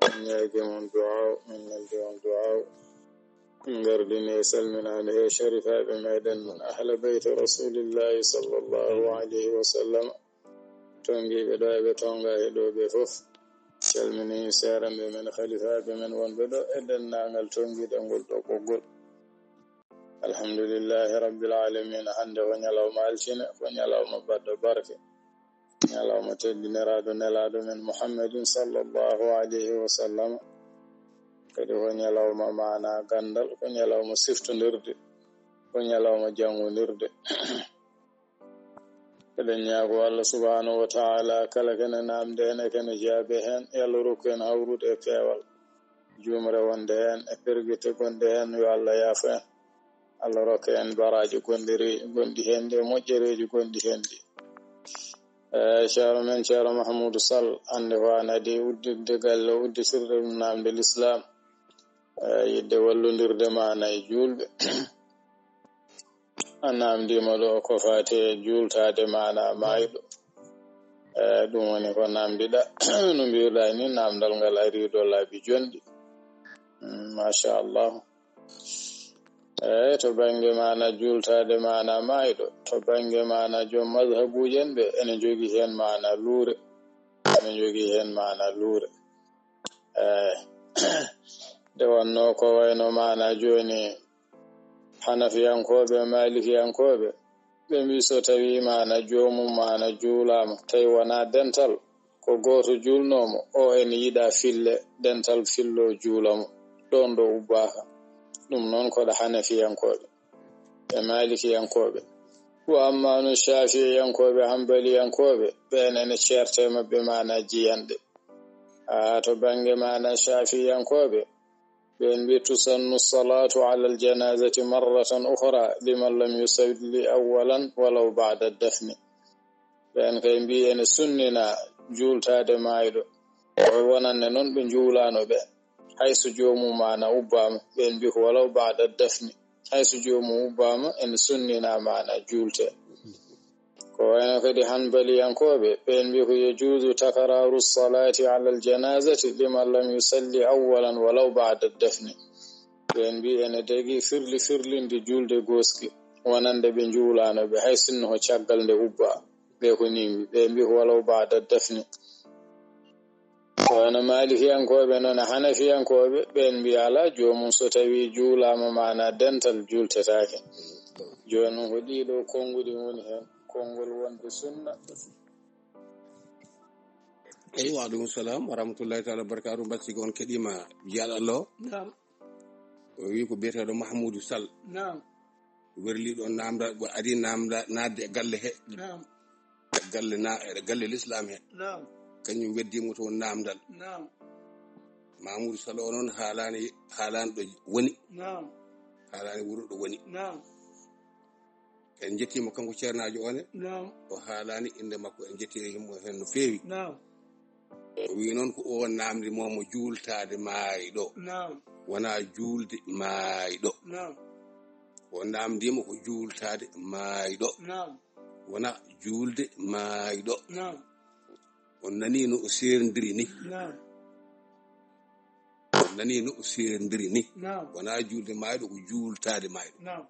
Min ñaagi mon duwaaw, min neldi on duwaaw. Min ngardini e salminaade he sharifaaɓe meɗen, ahla beyti Rasulillahi sallallahu alayhi wa sallam. Tongiiɓe ɗo e ɓe tonga e ɗo ɓe fof. Calmini seeranɓe men, halifaaɓe men wonɓe ɗo e denndaangal tongiiɗe ngol ɗo ɓoggol. Alhamdulillahi Rabbil Alamina. Hannde ko ñalawma altine, ko ñalawma baɗɗo barke, ñalawma teddiniraaɗo nelaaɗo men Muhammadin sallallahu alayhi wa sallam. Kadi ko ñalawma maana ganndal, ko ñalawma siftondirde, ko ñalawma janngondirde. Eɗen ñaago Allah subhanahu wa taala, kala kene naamde heen e kene jaabe heen, yo Allah rokku en hawrude e peewal. Juumre wonde heen e pergite gonɗe heen, yo Allah yaafo en. Allah rokka en baraaji gonɗi re-, gonɗi heen ɗi e moƴƴereeji gonɗi heen ɗi. Eh, Ceerno men, Ceerno Mahmoudou Sall, hannde ko aan adii udditde galle o, udditirde ɗum naamnde Lislaam. Eh, yiɗde wallondirde maana e juulɓe. A naamndiima ɗo ko faati e juultaade maana maayɗo. Eh, ɗum woni ko naamndiɗa. No mbiruɗaa ni, naamndal ngal arii ɗo laabi jonɗi. Mm, machallah. Eyi, to bannge maana juultaade maana maayɗo, to bannge maana joom mazhabuuji en ɓe, ene njogii heen maana luure, ene njogii heen maana luure. Eyi, nde wonnoo ko wayno maana jooni Hanafiyankooɓe, Maalikiyankooɓe, ɓe mbii so tawii maana joomum maana juulaama, tawi wonaa dental, ko gooto juulnoo mo, o ene yiɗa fille, dental fillo juula mo, ɗoon ɗo ubbaaka. Ɗum noon ko ɗo Hanafiyankooɓe e Maalikiyankooɓe. Wa amma no Shaafi'iyankooɓe, Hanbaliyankooɓe, ɓeen ene ceertee maɓɓe maana jiyanɗe. Haa to bannge maana Shaafi'iyankooɓe, ɓeen mbii tusannu salaatu alal janaazati marratan ukhra liman lam yusalli awwalan walaw ba'da dafni. Ɓeen kay mbii ene sunnina juultaade maayɗo. Ko wonande noon ɓe njuulaano ɓe. Hay so joomum maana ubbaama, ɓeen mbii ko walaw ba'da dafni. Hay so joomum ubbaama, ene sunnina maana juulte. Ko wayno kadi Hanbaliyankooɓe, ɓeen mbii ko yajuuzu takraaru salaati alal janaazati liman lam yusalli awwalan walaw ba'da dafni. Ɓeen mbii ene dagi firli firlinde juulde gooski, wonande ɓe njuulaano ɓe, hay sinno ko caggal nde ubba. Ɓe ko nii mbii, ɓe mbii ko walaw ba'da dafni. Ko wayno Maalikiyankooɓe noon e Hanafiyankooɓe, ɓeen mbii alaa, joomum so tawii juulaama maana dental juultetaake. Jooni noon ko ɗii ɗo konnguɗi ngoni heen, konngol wonde sunna. Eyi, wa aleykum salam wa rahmatullahi taala wa barakatuh. Mbaɗ sigo on keɗiima Yaal Allah o. Naam. O wii ko biyeteeɗo Mahmoudou Sall. Naam. Werli ɗo naamda, o ari naamda, naatde e galle he. Naam. E galle na-, e galle l'islam he. Naam. Kañum weddii mo toon naamdal. Naam. Mahmoudou Sall o noon haalaani, haalaani ɗo woni. Naam. Haalaani wuro ɗo woni. Naam. En njettiima kanko ceernaajo o ne. Naam. O haalaani innde makko, en njettii himo heen no feewi. Naam. O wii noon ko o naamndi mo mo juultaade maayɗo. Naam. Wonaa juulde maayɗo. Naam. O naamndiima ko juultaade maayɗo. Naam. Wonaa juulde maayɗo. Naam. On nanii no o seerndiri ni. Naam. On nanii no o seerndiri ni. Naam. Wonaa juulde maayɗo, ko juultaade maayɗo. Naam.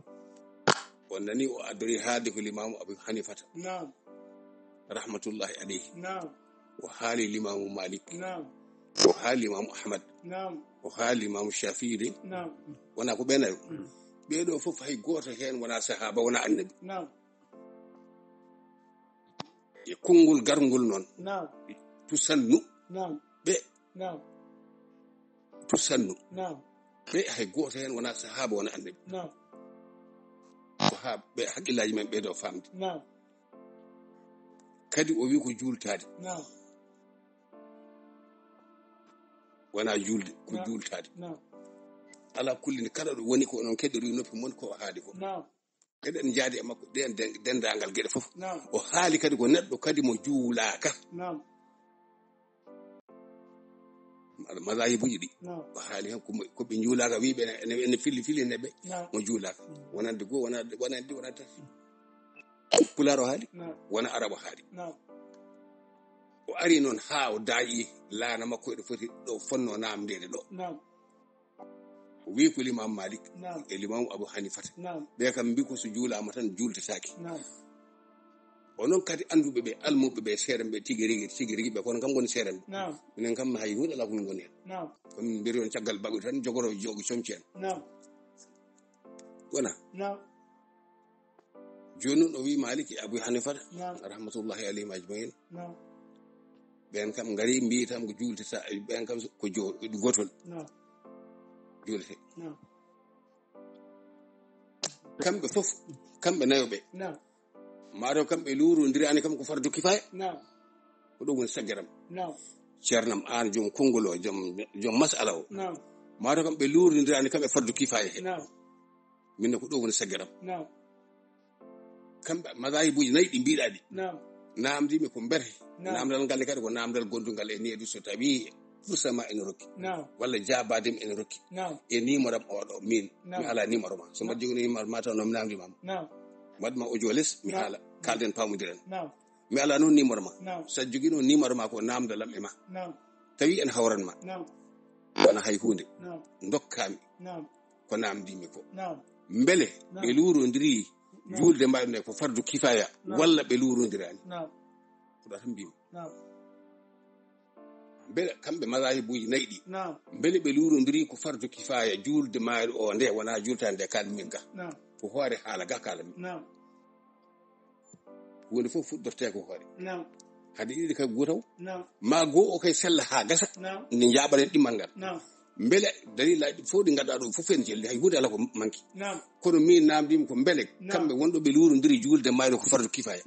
On nanii o addori haalde ko Limaamu Abu Hanifata. Naam. Rahmatullahi alayhi. Naam. O haali Limaamu Malik. Naam. O haali Limaamu Ahmad. Naam. O haali Limaamu Shafii de. Naam. Wonaa ko ɓe nayo. Mm. Ɓee ɗo fof hay gooto heen wonaa sahaaba, wonaa annabi. Naam. E konngol garngol noon. Naam. Tusannu. Naam. Ɓe. Naam. Tusannu. Naam. Ɓe hay gooto heen wonaa sahaaba, wonaa annabi. Naam. Ko haa ɓe haqqillaaji men ɓeydo faamde. Naam. Kadi o wii ko juultaade. Naam. Wonaa juulde, ko Naam. juultaade. Naam. Alaa kulli ne kala ɗo woni ko onon keɗori noppi mon ko o haali ko. Naam. Eɗen njaadi e makko ɗen den-, denndaangal geɗe fof. Naam. O haali kadi ko neɗɗo kadi mo juulaaka. Naam. Ma-, mazaahibuuji ɗi. Naam. O haali heen ko mo, ko ɓe njuulaaka, wii ɓe ene, ene filli, filli ne ɓe Naam. mo juulaaka. Mm. Wonande goo, wonande, wonande, wonande tati. Pulaar o haali, Naam. wona Arab o haali. Naam. O ari noon haa o daaƴi laana makko eɗo foti ɗo fonnoo naamndeede ɗo. Naam. O wii ko Limaamu Malik Naam. e Limaamu Abu Hanifata. Naam. Ɓe kam mbii ko so juulaama tan juultetaake. Naam. Onon kadi annduɓe ɓe, almuɓe ɓe, seerenɓe tigi rigi, tigi rigi ɓe, kono kam ngoni seerenɓe. Naam. Minen kam hay huunde alaa ko min ngoni heen. Naam. Ko min mbiyata on caggal baɗɗo tan jogoro joogo comci en. Naam. Wona. Naam. Jooni noon o wii Malik e Abu Hanifata, Naam. rahmatullahi alayhim ajmain. Naam. Ɓeen kam ngari mbii tan ko juulteta, ɓeen kam ko jo-, gotol. Naam. Juulete. Naam. Kamɓe fof, kamɓe nayo ɓe. Naam. Maaro kamɓe luurondiraani kam ko fardu kifaya. Naam. Ko ɗum woni saggaram. Naam. Ceernam aan joom konngol o, joom, joom masala o. Naam. Maaro kamɓe luurondiraani kam e fardu kifaya he. Naam. Min ne ko ɗum woni saggaram. Naam. Kamɓe mazaahibuuji nayi ɗi mbiɗa ɗi. Naam. Naamndimi ko mbete. Naam. Naamndal ngal ne kadi ko naamndal gondungal e needu so tawi fusama ene rokki. Naam. Walla jaabaade mi ene rokki. Naam. E numéro am oɗo min. Naam. Mi ala numéro ma. So mbaɗ jogi numéro ma taw noon mi naamndima ma. Naam. Mbaɗ ma audio les mi Naam. haala. Kaalden paamondiren. Naam. Mi ala noon numéro ma. Naam. So a jogii noon numéro ma ko naamndal am e ma. Naam. Tawi en hawran ma. Naam. Wona hay huunde. Naam. Ndokkaami. Naam. Ko naamndimi ko. Naam. Mbele ɓe luurondiri juulde maayɗo nde ko fardu kifaya, walla ɓe luurondirani? Ko ɗo tan mbimi. Mbele kamɓe mazahibuuji nayi ɗi, mbele ɓe luurondiri ko fardu kifaya juulde maayɗo o nde wona juultaade nde kaalmi min ga? Ko hoore haala ga kaalmi. Huunde fof fuɗɗorte ko hoore. Hade ɗiɗi kay gootaw. Ma goo o kay sella haa gasa. Nde njaaɓanen ɗimmal ngal. Mbele dalilaaji ɗi fof ɗi ngannduɗaa ɗo fof en celli, hay huunde alaa ko manki. Kono min naamndiima ko mbele kamɓe wonɓe ɓe luurondiri juulde maayɗo ko fardu kifaya.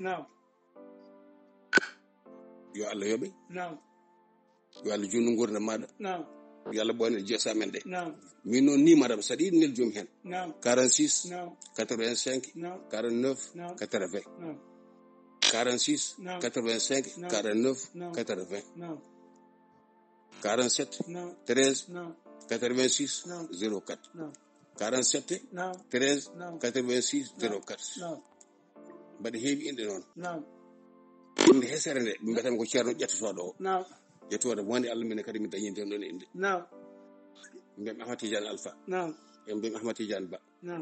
Yo Allah yoɓe. Yo Allah juutnu nguurndam maaɗa. Yo Allah ɓooyne jeese amen ɗe. Min noon ni madame saɗa yiɗi nel joom heen. Quarante-six, quatre-vingt-cinq, quarante-neuf, quatre-vingts. Quarante-six, quatre-vingt-cinq, quarante-neuf, quatre-vingts. Quarante-sept, treize, quatre-vingt-six, zéro quatre. Quarante-sept, treize, quatre-vingt-six, zéro quatre. Mbaɗa heewi inɗe noon. Innde hesere nde ɓe mbiyata ko Ceerno ƴettotooɗo o. Ƴettooɗo wonde Allah, minen kadi mi dañinte ɗon innde. Mbiyam Ahmad Tidiane Alpha. Mbiyam Ahmad Tidiane Ba.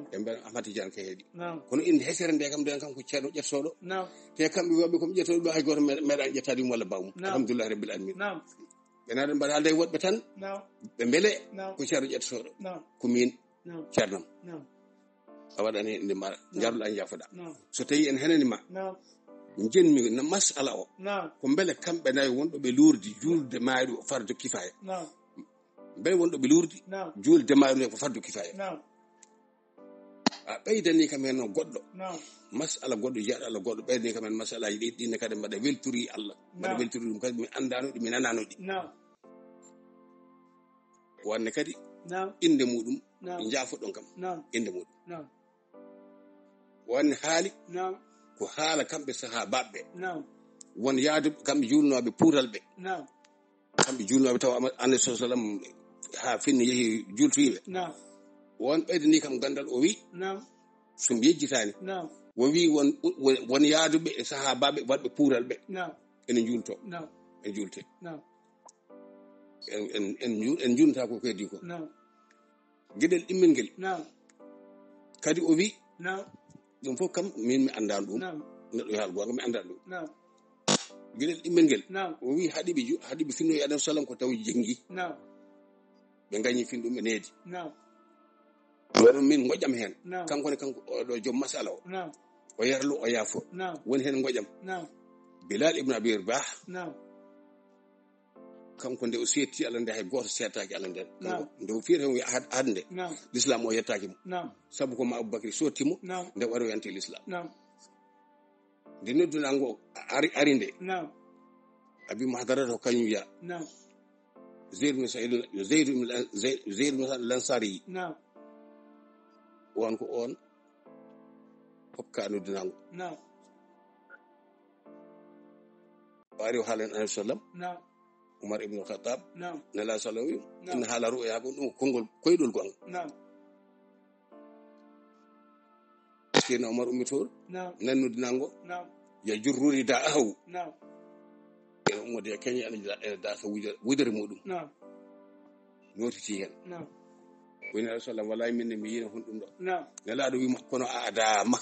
Mbiyam Ahmad Tidiane Kaheedi. Kono innde hesere nde kam, nden kam ko Ceerno ƴettooɗo. Te kamɓe wonɓe ko mi ƴettooɗo ɗo, hay gooto me- meeɗaani ƴettaade ɗum walla bawmum. Alhamdulillahi rabbil alamin. Ɓe naata mbaɗa haalde e woɗɓe tan. Ɓe mbele ko Ceerno ƴettotooɗo. Ko min. Ceerno am. A waɗani innde ma, njaruɗa, njaafoɗa. So tawi en henani ma, njenmi na masala o. Ko mbele kamɓe nayo wonɓe ɓe luurdi juulde maayɗo o fardu kifaya. Mbele wonɗo ɓe luurdi juulde maayɗo nde ko fardu kifaya. A ɓeydani kam heen noon goɗɗo. Masala goɗɗo, jeyaɗo Allah goɗɗo, ɓeydani kam heen masalaaji ɗi, ɗinne kadi mbaɗa weltori Allah. Mbaɗa weltori ɗum kadi, mi anndaano ɗi, mi nanaano ɗi. Wonde kadi innde muɗum, njaafoɗon kam. Innde muɗum. Wonde haali ko haala kamɓe sahaabaaɓe ɓe. Won yaadu kamɓe juulnooɓe puural ɓe. Kamɓe juulnooɓe tawa ama- Annabi sallallahu alaihi wasallam haa finni yehi juultoyiiɓe. Won ɓeydani kam ganndal, o wi, so mi yejjitaani. O wi won, won, won yaaduɓe e sahaabaaɓe waɗɓe puural ɓe. Ene juulto. En juulte. En, en, en ju- en juulnata ko kadi ko. Geɗel ɗimmel ngel. Kadi o wi, ɗum fof kam min mi anndaano ɗum. Neɗɗo yo haal goonga, mi anndaano ɗum. Geɗel ɗimmel ngel. O wi, haɗi ɓe ju- haɗi ɓe finnoyi Annabi sallam ko taw jenngi. Ɓe ngañi fin ɗum ɓe needi. Ɗum min ngoƴam heen. Kanko ne, kanko o ɗo joom masala o. O yarlo, o yaafo. Woni heen ngoƴam. Bilal ibn Abi Rabah. Kanko nde o seetti Allah nde, hay gooto seettaaki Allah nden. Kanko nde o fiyata o wiya ahad, ahad nde. L'islam o yettaaki mo. Sabu ko ma Abubakar sotti mo, nde o ari o yanti l'islam. Nde noddunango ari, ari nde. Abi Mahdarata ko kañum wiya. Zayd ibn Sa'id, Zayd ibn Lan- Zayd, Zayd ibn Sa'd Lansari. On ko on hokka noddunango. O ari o haalan Annabi sallam. Umar ibn Khattab. Nela sallam wi, inna haala ru'ya ko ɗum konngol koyɗol gonga. Seydina Umar ummi toon, nannude nanngo, ya jurruri da ahaw. Ene ummode e keñe, ene da- ene daasa wuja- wudere muɗum. Nootiti heen. Woni Alayhi salaam, "Wallaahi, min ne mi yiina honɗum ɗo." Nelaaɗo wiima, "Kono a adaama."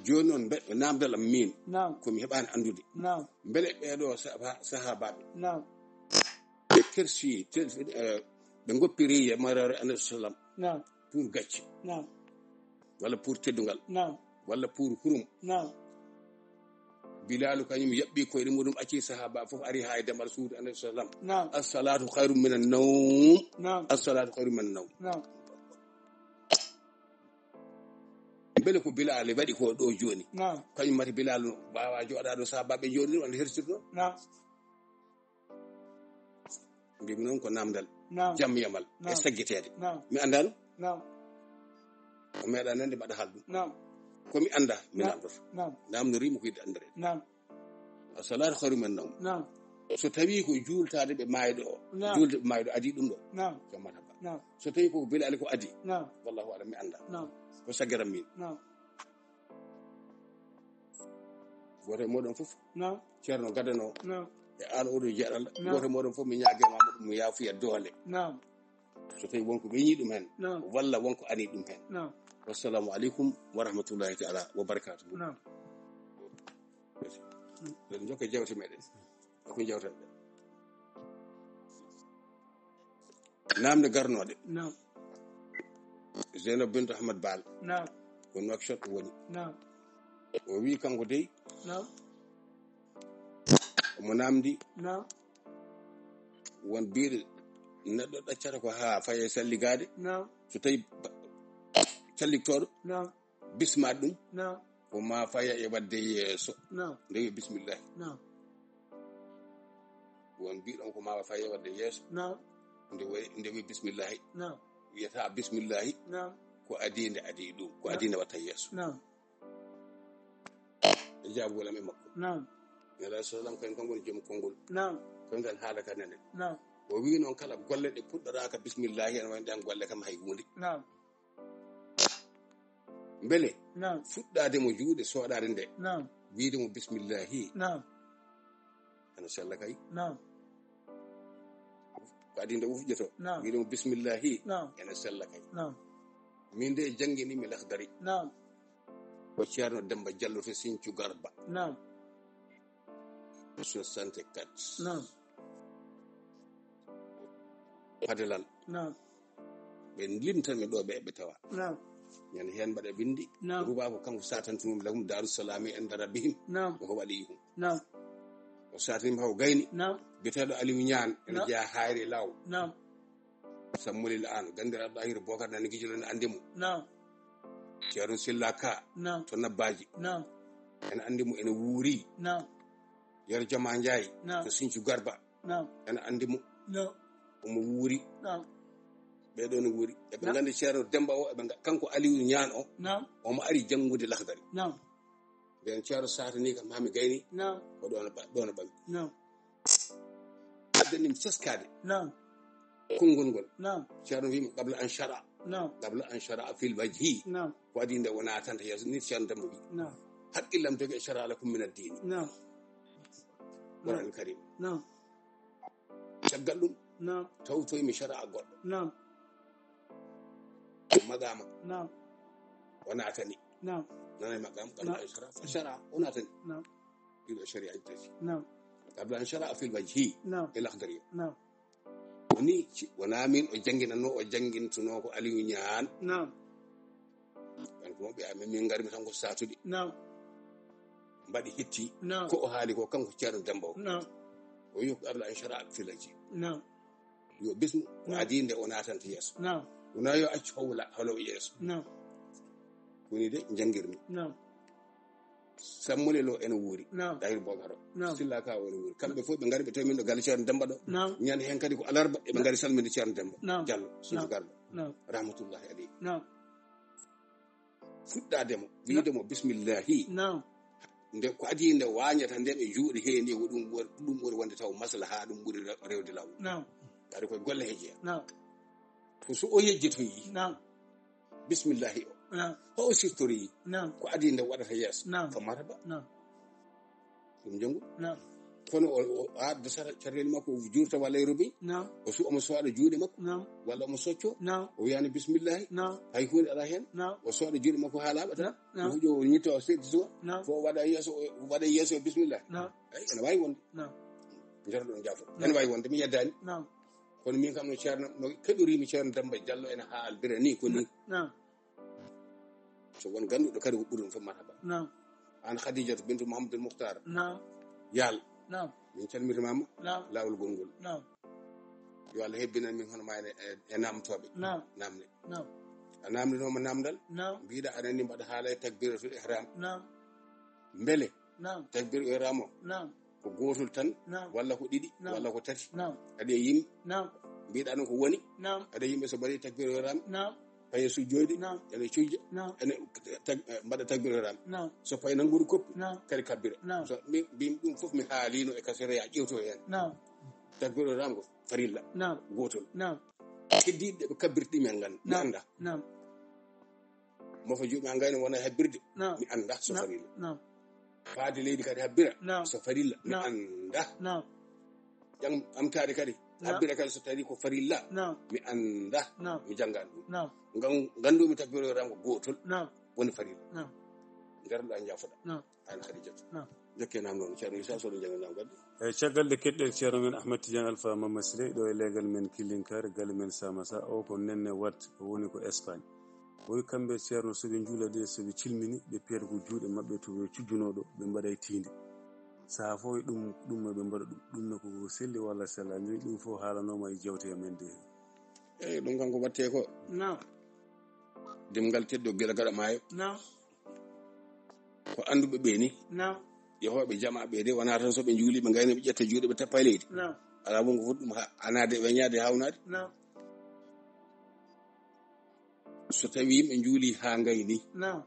Jooni noon, mbe- naamndal am miin, ko mi heɓaani anndude. Mbele ɓeeɗo sa- sahaabaaɓe, ɓe kersi, te- eh, ɓe ngoppiri yamaroore Annabi sallam pour gacce, walla pour teddungal, walla pour hurum. Bilaalu kañum yaɓɓi koyɗe muɗum, acci sahaaba fof, ari haa e damal suudu Annabi sallam. As-salaatu khayrun minan nawm. As-salaatu khayrun minan nawm. Mbele ko Bilaali waɗi ko ɗo jooni? Kañum mati Bilaal no waawa jooɗaade ɗo sahaabaaɓe jooɗi, wonde hertirno. Mbimi noon ko naamndal, jam yamal e saggiteede. Mi anndaano. O meeɗa nande mbaɗa haalde ɗum. Ko mi annda, mi naamndoto. Naamnoriimo ko yiɗde anndereede. As-salaatu khayrun minan nawm. So tawi ko juultaade ɓe maayɗo o, juulde ɓe maayɗo adii ɗum ɗo, jammata ba. So tawi ko Bilaali ko adii, wallahu alam, mi annda. Ko saggeram min. Gooto e mooɗon fof, Ceerno gadano, E an oɗo jeeɗal, Naam. Gooto mooɗon fof mi ñaage ma ɗum, mi yaafuya doole. Naam. So tawi wonko weñi ɗum hen, Naam. Walla wonko ani ɗum hen. Naam. Wassalamu aleykum wa rahmatullahi taala wa barakatuhu. Naam. Ɗen jokka jewte meɗen. Ko jewten ɗen. Namde garnoɗe. Naam. Zeynab Bintu Ahmad Baal. Naam. Ko Nouakchott woni. Naam. O wi kanko dey. Naam. Omo namdi. Naam. Won biiɗe neɗɗo ɗaccata ko haa faye salligaade. Naam. So tawi ba-, salliktoɗo. Naam. Bismaade ɗum. Naam. Ko ma faya e wadde yeeso. Naam. Nde wi bismillahi. Naam. Won mbiɗon ko ma faya e wadde yeeso. Naam. Nde wi, nde wi bismillahi. Naam. Wiyata bismillahi. Naam. Ko adii nde adii ɗum. Ko Naam. Adii nde watta yeeso. Naam. E jaabuwol am e makko. Naam. Nela sallam kañ kanko woni joom konngol. Naam. Kañ kan haala ka nene. Naam. O wi noon kala golle ɗe puɗɗoraaka bismillahi, en woni ɗen golle kam hay huunde. Naam. Mbele Naam. Fuɗɗaade mo juuɗe soɗaade nde. Naam. Wiide mo bismillahi. Naam. Ene sella kay. Naam. Ko adii nde wufƴoto. Naam. Wiide mo bismillahi. Naam. Ene sella kay. Naam. Min de janngini mi Laxdari. Naam. Ko Ceerno Demba Jallo to Sinthiou Garba. Naam. Soixante-quatre. Naam. Fadalal. Naam. Ɓe limtan mi ɗo ɓe, ɓe tawa. Naam. Ñande heen mbaɗa binndi. Naam. Ruba ko kanko satantunum lahum Daaru Salaami en dara bihim. Naam. Ko waliyuhum. Naam. O satanima haw gayni. Naam. Biyeteeɗo Aliou Ñaan, ene Naam. Jeya Hayre Law. Naam. Sammolil an, gandiraɗo Ahir Bokar nani gijolo ne andi mo. Naam. Ceerno Silla Ka. Naam. To Nabbaaji. Naam. Ene andi mo, ene wuuri. Naam. Yero Jama Njaay. Naam. To Sinthiou Garba. Naam. Ene andi mo. Naam. Omo wuuri. Naam. Ɓee ɗoo ne wuuri. Eɓe Naam. Nganndi Ceerno Demba o, eɓe nga-, kanko Aliou Ñaan o. Naam. Omo ari janngude Laxdari. Naam. Nden Ceerno satani kam haa mi gayni. Naam. Ko ɗoon ba-, ɗoon ɓami. Naam. Addanim seskaade. Naam. Konngol ngol. Naam. Ceerno wiimi, "Qabla an shara." Naam. "Qabla an shara fil wajhi." Naam. Ko adii nde o naatanta yeeso, ni Ceerno Demba wi. Naam. "Haqqillam jogi e shara lakum min ad-dini." Naam. Qur'an Karim. Naam. Caggal ɗum, Naam. Tawtoymi shara goɗɗo. Naam. Maqama. Naam. O naatani. Naam. Nana maqam, qabla Naam. An shara, fa shara, o naatani. Naam. Ɗiɗo shari'aji tati. Naam. Qabla an shara fil wajhi. Naam. E Laxdari. Naam. Woni, ci-, wona min o jannginannoo, o janngintunoo ko Aliou Ñaan. Naam. Kanko mo ɓe, amin min ngarmi tan ko saatude. Naam. Mbaɗi hitti. Naam. Ko o haali ko kanko Ceerno Demba o. Naam. O wi ko qabla an shara fil wajhi. Naam. Yo bismu, ko Naam. Adii nde o naatanta yeeso. Naam. Wona yo accu howla, holow yeeso. Naam. Koni de, janngirmi. Naam. Sammule Lo ene wuuri. Naam. Dahir Bokaro. Naam. Silla Ka o ene wuuri. Kamɓe fof ɓe ngari, ɓe tawi min ɗo galle Ceerno Demba ɗo. Naam. Ñande heen kadi ko alarba, eɓe Naam. Ngari salminde Ceerno Demba Naam. Diallo, Sinthiou Garba. Naam. Rahmatullahi aleyhi. Naam. Fuɗɗaade mo, wiide mo, "Bismillahi." Naam. Nde ko adii nde waañata nde ɓe juuɗe hee ni, ko ɗum woni, ɗum woni wonde taw maslaha, ɗum ɓuri re-, rewde law. Naam. Kadi koye golle he jeya. Naam. Ko so o yejjitoyi. Naam. Bismillahi o. Naam. Ho o siftori. Naam. Ko adii nde waɗata yeeso. Naam. Ko maraba. Naam. Ɗum janngu. Naam. Kono o, o, a, dasata carreli makko, o juurta walla e robi. Naam. O su-, omo sowaɗa juuɗe makko. Naam. Walla omo socco. Naam. O wiyani bismillahi. Naam. Hay huunde alaa heen. Naam. O sowaɗa juuɗe makko haa laaɓa tan. Naam. Naam. O huƴo, o ñitta, o seeɗi suwa. Naam. Fof o waɗa yeeso, o waɗa yeeso e bismillahi. Naam. Eyi, ene waawi wonde. Naam. Jaraɗo on jaafo. Naam. Ene waawi wonde, mi yeddaani. Naam. Kono min kam no Ceerno, no keɗoriimi Ceerno Demba Diallo ene haalbira ni, ko ni. Naam. So won gannduɗo kadi ko ɓuri ɗum fof marhaba. Naam. An Khadijatu bintu Mouhamadoul Mouhtar. Naam. Yaal. Naam. Min calmitimama. Naam. Laawol gongol. Naam. Yo Allah hebbinan min hono ma ene, e, e namtooɓe. Naam. Namde. Naam. A namdinooma namdal. Naam. Mbiɗa aɗa anndi mbaɗa haala e takbiratul ihram. Naam. Mbele. Naam. Takbir ihram o. Naam. Ko gootol tan, Naam. Walla ko ɗiɗi, Naam. Walla ko tati. Naam. Aɗa e yimɓe. Naam. Mbiɗa ɗum ko woni. Naam. Aɗa yimɓe so mbaɗi takbir ihram. Naam. Paye sujjooɗi. Naam. Ene cujja. Naam. Ene tag-, eh, mbaɗa takbir ihram. Naam. So paye nanngude koppi. Naam. Kadi kabbira. Naam. So mi, mi ɗum fof mi haalino e kasere ya ƴewto heen. Naam. Takbir ihram ko farilla. Naam. Gootol. Naam. Heddiiɗe ɗe ɓe kabbirta ɗi min ngan-, mi Naam. Annda. Naam. Mofa juuɗe ma ngayno wona habbirde. Naam. Mi annda so Naam. Farilla. Naam. Faade leydi kadi habbira. Naam. So farilla. Mi Naam. Annda. Naam. Jang ɓamtaade kadi. Naam. Habbira kadi so tawi ko farilla. Naam. Mi annda. Naam. Mi janngaani ɗum. Naam. Ngam nganndu mi tabbiro ran ko gootol. Naam. Woni farilla. Naam. Ngarɗa njaafoɗa. Naam. An Khadijatu. Naam. Jokke nam noon, Ceerno Issa, so ɗum janngi nam kadi. E caggal nde keɗɗen Ceerno men Ahmad Tidiane Alpha Mama Sile ɗo e leegal men Killinkaare, galle men Samasa, o ko Nenne Wat, o woni ko Espagne. O wi kamɓe Ceerno, so ɓe njuula de, so ɓe cilmini, ɓe piyata ko juuɗe maɓɓe to ɓe cujjunoo ɗo, ɓe mbaɗa e tiinde. Sahaa fof e ɗum, ɗum no ɓe mbaɗa ɗum, ɗum no ko selli walla sella, min ɗum fof haalanooma e jewte amen de. Eyi, ɗum kam ko waɗtee ko. Naam. Dimngal teddo gila gaɗa maayo. Naam. Ko annduɓe ɓe ni. Naam. Yehooɓe jama ɓe de, wonaa tan so ɓe njuuli, ɓe ngayni, ɓe ƴetta juuɗe, ɓe tappa e leydi. Naam. Alaa won ko foti ɗum ha-, anaade, weñaade, hawnaade. Naam. So tawi yimɓe njuuli ha ngayni. Naam.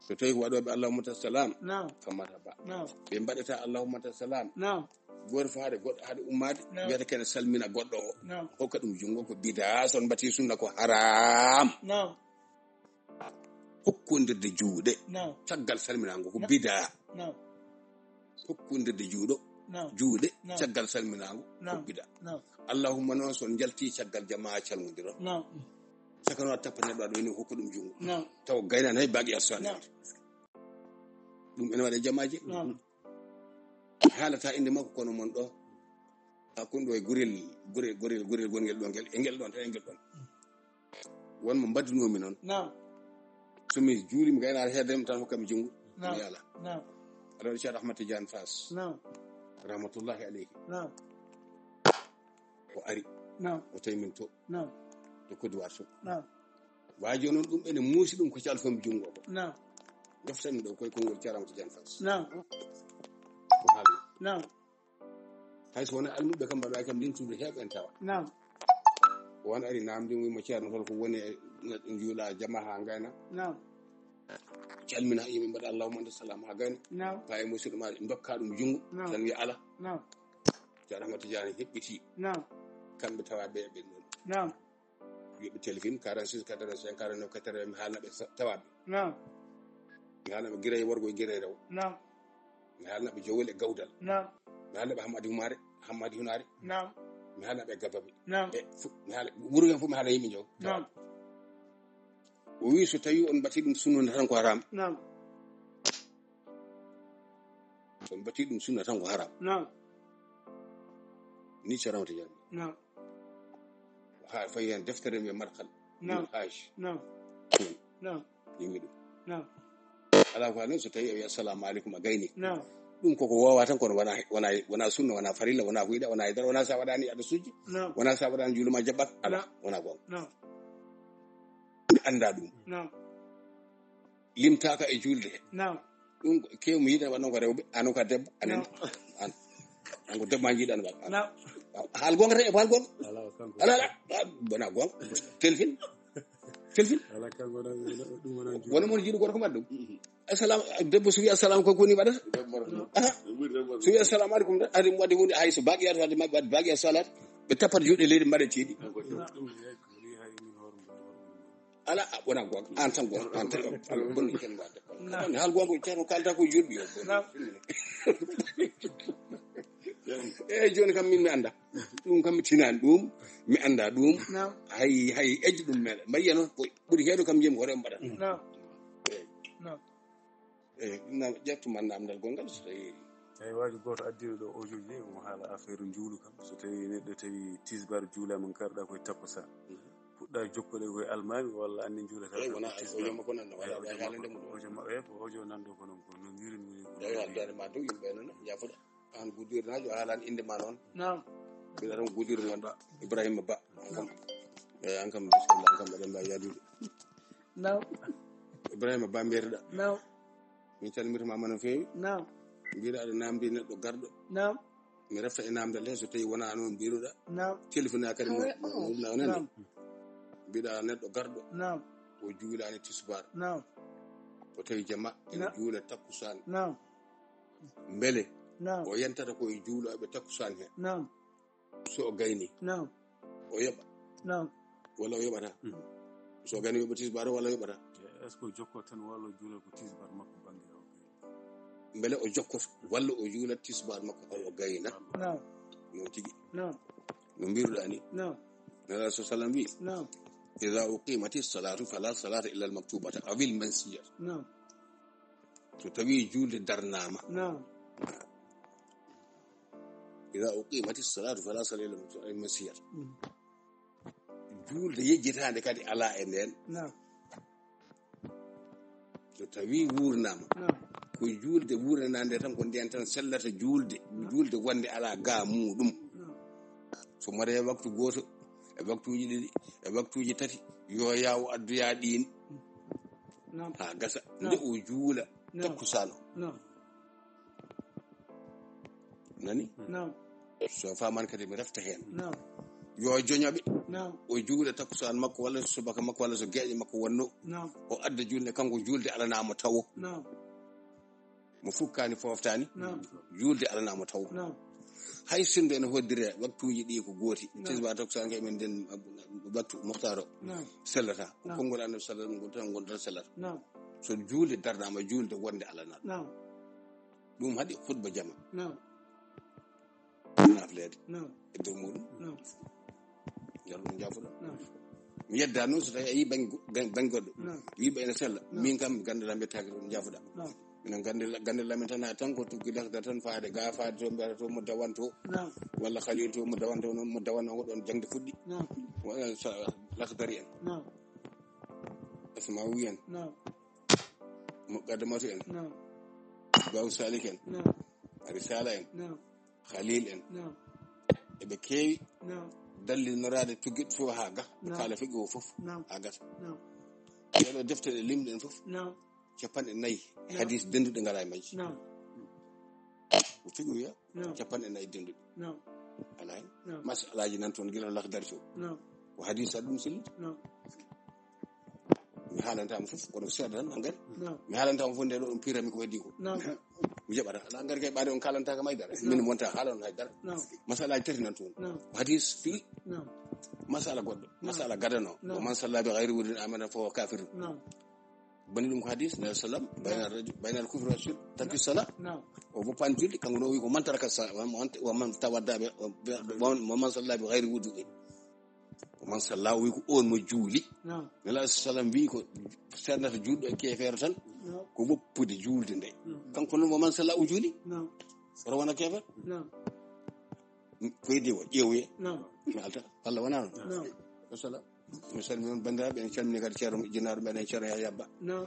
So tawi ko waɗooɓe Allahumma salam. Naam. Kam marhaba. Naam. Ɓe mbaɗata Allahumma salam. Naam. Gooto fof haade goɗɗo haade ummaade. Naam. Wiyata kene salmina goɗɗo o. Naam. Hokka ɗum junngo ko bidaa, son mbati sunna ko haram. Naam. Hokkondirde juuɗe. Naam. Caggal salminaango ko bidaa. Naam. Hokkondirde juuɗo. Naam. Juuɗe. Naam. Caggal salminaango ko bidaa. Naam. Allahumma noon son njalti caggal jamaa calmodiron. Naam. Saka noon a tappa neɗɗo aɗa woni hokka ɗum junngo. Naam. Tawa gaynaani hay baaqi a salihaade. Naam. Ɗum ene waɗa jamaaji. Naam. Haalata innde makko kono mon ɗo. Hakkunde ɗo e gurel, gurel, gurel, gurel gongel ɗo ngel, e ngel ɗon tan, e ngel ɗon. Won mo mbaddunoomi noon. Naam. So mi juuli, mi gaynaata heedde mi tan hokkami junngo. Naam. Mi ala. Naam. Aɗa waɗi Ceerno Ahmad Tidiane Fass. Naam. Rahmatullahi aleyhi. Naam. O ari. Naam. O tawi min to. Naam. To Côte d'Ivoire to. Naam. Waaji o noon ɗum ene muusi ɗum ko calfami junngo ko. Naam. Joftanmi ɗo koye konngol Ceerno Ahmad Tidiane Fass. Naam. Ko haalmi. Naam. Hay so wonaa almuɓe kam mbaɗa kam lintude heeɓa en tawa. Naam. O wan ari naamndi mo Ceerno hol ko woni e neɗɗo njuula jama haa ngayna. Naam. Calmina yimɓe mbaɗa Allahumma anta salam haa gayna. Naam. Paa e musidɗo ma ndokka ɗum junngo. Naam. Tan wiya ala. Naam. Ceerno Ahmad Tidiane heɓɓiti. Naam. Kamɓe tawa ɓe ɓe ɗon. Naam. Wiɓe téléphone quarante-six, quatre-vingt-cinq, quarante-neuf, quatre-vingts, mi haalna ɓe sa-, tawaɓe. Naam. Mi haalna ɓe Giray worgo e Giray rewo. Naam. Mi haalna ɓe Jowol e Gawdal. Naam. Mi haalna ɓe Hammadi Humare, Hammadi Hunare. Naam. Mi haalna ɓe Gabaɓe. Naam. E fu-, mi haala, wuro hen fof mi haala yimɓe jow. Naam. O wi so tawi on mbati ɗum sunna tan ko haram. Naam. So on mbati ɗum sunna tan ko haram. Naam. Ni Ceerno Tidiane. Naam. Ha fayi hen deftere wiye Markal. Naam. Haj. Naam. Naam. Yimɓe ɗum. Naam. Alaa ko haali noon, so tawi a wiyi assalamu aleykum a gayni. Naam. Ɗum koko woowa tan, kono wona, wona, wona sunna, wona farilla, wona huyɗa, wona haydara, wona sa waɗani aɗa sujji. Naam. Wona sa waɗani juuluma jaɓɓat. Ala, naam, wona goonga. Naam. Mi annda ɗum. Naam. Limtaaka e juulde he. Naam. Ɗum ko kew mi yiɗa waɗno ko rewɓe, an ko debbo, anen. Naam. An. An ko debbo ma jiɗan waɗ. Naam. Haal goonga tan, e haal goonga. Ala, kanko. Ala, ala, ala, wona goonga. Telfin. Telfin. Ala, kanko wona, ɗum wona juulde. Wona mon jiɗu gorko mbaɗa ɗum. Assalamu, debbo so wi assalamu ko koni waɗata. Aha. So wi assalamu aleykum tan, adi mo wadde hunde, hay so baagi yaato wadde mabɓe wadde baagi assalamu. Ɓe tappat juuɗe leydi mbaɗa ceeɗi. Ala, a, wona goonga. An tan goonga, an tan goonga. Ala, bonni ken mbaɗde. Naam. Haal goonga, Ceerno kaalata ko julɓe yo. Naam. Eyi, jooni kam min mi annda. Ɗum kam mi tinaani ɗum, mi annda ɗum. Naam. Hay, hay ejji ɗum meeɗa. Mbayi no ko ɓuri heedo kam jemi ko rem mbaɗa. Naam. Eyi. Naam. Eyi, na ƴettu man namdal gongal so tawi. Eyi, waaji gooto addiiɗo ɗo audio ji, omo haala affaire njuulu kam. So tawi neɗɗo tawi tisbar juulaama, ngarɗa koye takkusaan. Mhm. Puɗɗa jokkude koye almaami walla anndi njuulata. Eyi, wona audio makko nan, wala, wala haalande mum. Audio ma-, eyi, ko audio nan ɗo ko non ko no ngirin woni ko. Eyi, haaldaade ma dow yimɓe nan, yaafuɗa. An Gudir na, yo haalan innde ma noon. Naam. Mbiɗa tan Gudir ngonɗa Ibrahima Ba. Naam. Eyi, an kam bisimilla, an kam mbaɗen mbawi yaadude. Naam. Ibrahima Ba mbiyetoɗa. Naam. Min calmirta ma no feewi. Naam. Mbiɗa aɗa namdi neɗɗo garɗo. Naam. Mi refta e namdal he so tawi wona noon mbiruɗa. Naam. Telefoni a kadi mo, mo, mo, mo, mo, naam. Mbiɗa neɗɗo garɗo. Naam. O juulani tisbar. Naam. O tawi jama ene juula takkusaan. Naam. Mbele o yantata ko e juulooɓe takkusaan he? Naam. So o gayni, naam, o yoɓa? Naam. Walla o yoɓata? Mm. So o gayni, yoɓa tisbaar o walla yoɓata? Est-ce que o jokko tan walla o juula ko tisbaar makko bannge o gayni? Mbele o jokkoto walla o juula tisbaar makko o gayna? Naam. Noon tigi. Naam. No mbiruɗaa ni. Naam. Nela so salam wi. Naam. Ida uqimati salatu fala salata illa al maktubata awil mansiyat. Naam. So tawi juulde darnaama. Naam. Ida uqimati salatu fala salata illa al mansiyat. Mm. Juulde yejjitaande kadi alaa e ndeen. Naam. So tawi wuurnaama. Naam. Ko juulde wuurnanaande tan, ko ndeen tan sellata juulde. Naam. Juulde wonde alaa ga muuɗum. Naam. So mare waktu gooto, e waktuuji ɗiɗi, e waktuuji tati, yo yaawo addoya ɗiin. Naam. Haa gasa. Naam. Nde o juula. Naam. Takkusaan o. Naam. Nani? Naam. So faman kadi mi refta heen. Naam. Yo joñoɓe. Naam. O juula takkusaan makko, walla so subaka makko, walla so geeƴe makko wonno. Naam. O adda juulde, kanko juulde alanaama tawo. Naam. Mo fukkani foftani. Naam. Juulde alanaama tawo. Naam. Hay sinno ene hoddire waktuuji ɗi ko gooti. Naam. Tisba takkusaan kay men den waktu muxtaaro. Naam. Sellata. Naam. Konngol Annabi sallallahu alaihi wasallam ngol tan, ngol tan sellata. Naam. So juulde darnaama, juulde wonde alanaama. Naam. Ɗum haɗi khutba jama. Naam. Nafleede. Naam. E dow muɗum. Naam. Jar ɗum jaafuɗo. Naam. Mi yedda noon so tawi a yi baŋ go-, baŋ, baŋ goɗɗo. Naam. Wiɓe ene sella. Naam. Min kam gandala mbettaaki ɗum jaafuɗa. Naam. Minen gandala, gandala min tan ha tan ko tuggi lakda tan faade ga faade to mbiyata to mo dawanto. Naam. Walla Khalil to mo dawanto noon mo dawanno ko ɗon jaŋde fuɗɗi. Naam. Wala sa lakdari en. Naam. Asmawi en. Naam. Muqaddamatu en. Naam. Baw Salik en. Naam. Risala en. Naam. Khalil en. Naam. Eɓe keewi. Naam. Dallinoraade tuggiɗo fof haa ga. Naam. Kaala fiqi o fof. Naam. Haa gasa. Naam. Ɗeɗo defte ɗe limɗen fof. Naam. Capanɗe nayi. Naam. Hadis denduɗe ngala e majji. Naam. Ko fiqi wiya. Naam. Capanɗe nayi denduɗe. Naam. Alaa hen. Naam. Masalaaji nan toon gila lakdari to. Naam. Ko hadis aɗa ɗum sellude. Naam. Mi haalantama fof, kono ko seeɗa tan, engrais. Naam. Mi haalantama fof, nde ɗo ɗum pirami ko heddi ko. Naam. Mi jaɓata. Alaa, engrais kay ɓaade on kalantaka may dara. Naam. Min wonta haalon hay dara. Naam. Masalaji tati nan toon. Naam. Hadis fi. Naam. Masala goɗɗo. Naam. Masala gadano. Naam. Wa man salla bi ghayri wudin amana fa huwa kafir. Naam. Bani ɗum ko hadis, nabi sallam, bayna rajul, bayna al kufri wa shirk, tarki sala. Naam. O woppan julɗi, kanko no o wi ko man taraka sala, wa man, wa man tawadda bi, wa, wa man salla bi ghayri wudu'in. Ko man salla, o wi ko on mo juuli. Naam. Nela sallam wi ko sernata juulɗo e keefeero tan, naam, ko woppude juulde nde. Naam. Kanko noon, mo man salla, o juuli. Naam. Oto wona keefeer. Naam. Ko heddi o ƴeewuye. Naam. Mi alta. Walla wona noon? Naam. Wassalam. Mi salmini on banndiraaɓe, en calmini kadi ceerno jinaaɗo meɗen, ceerno Yahya Ba. Naam.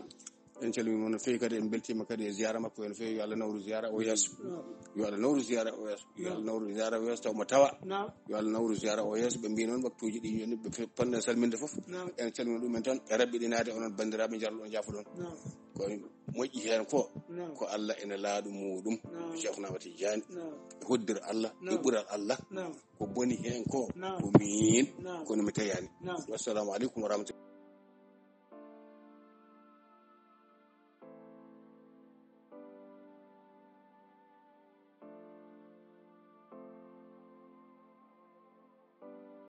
En calmini mo no feewi kadi, en mbeltiima kadi e ziyaara makko, en feewi yo Allah nawru ziyaara o yeeso. Naam. Yo Allah nawru ziyaara o yeeso. Yo Allah, naam, nawru ziyaara o yeeso taw mo tawa. Naam. Yo Allah nawru ziyaara o yeeso. Ɓe mbi noon waktuuji ɗi yoni ɓe fe-, ponno salminde fof. Naam. En calmini ɗum en tan e raɓɓiɗinaade onon banndiraaɓe, njarlo on jaafuɗon. Naam. Ko moƴƴi heen ko, naam, ko Allah ene laaɗu muɗum. Naam. Cheikhna Ahmad Tidiane. Naam. E hoddira Allah, naam, e ɓural Allah. Naam. Ko boni heen ko, naam, ko miin, naam, kono mi teyani. Naam. Wassalamu aleykum wa rahmatullahi.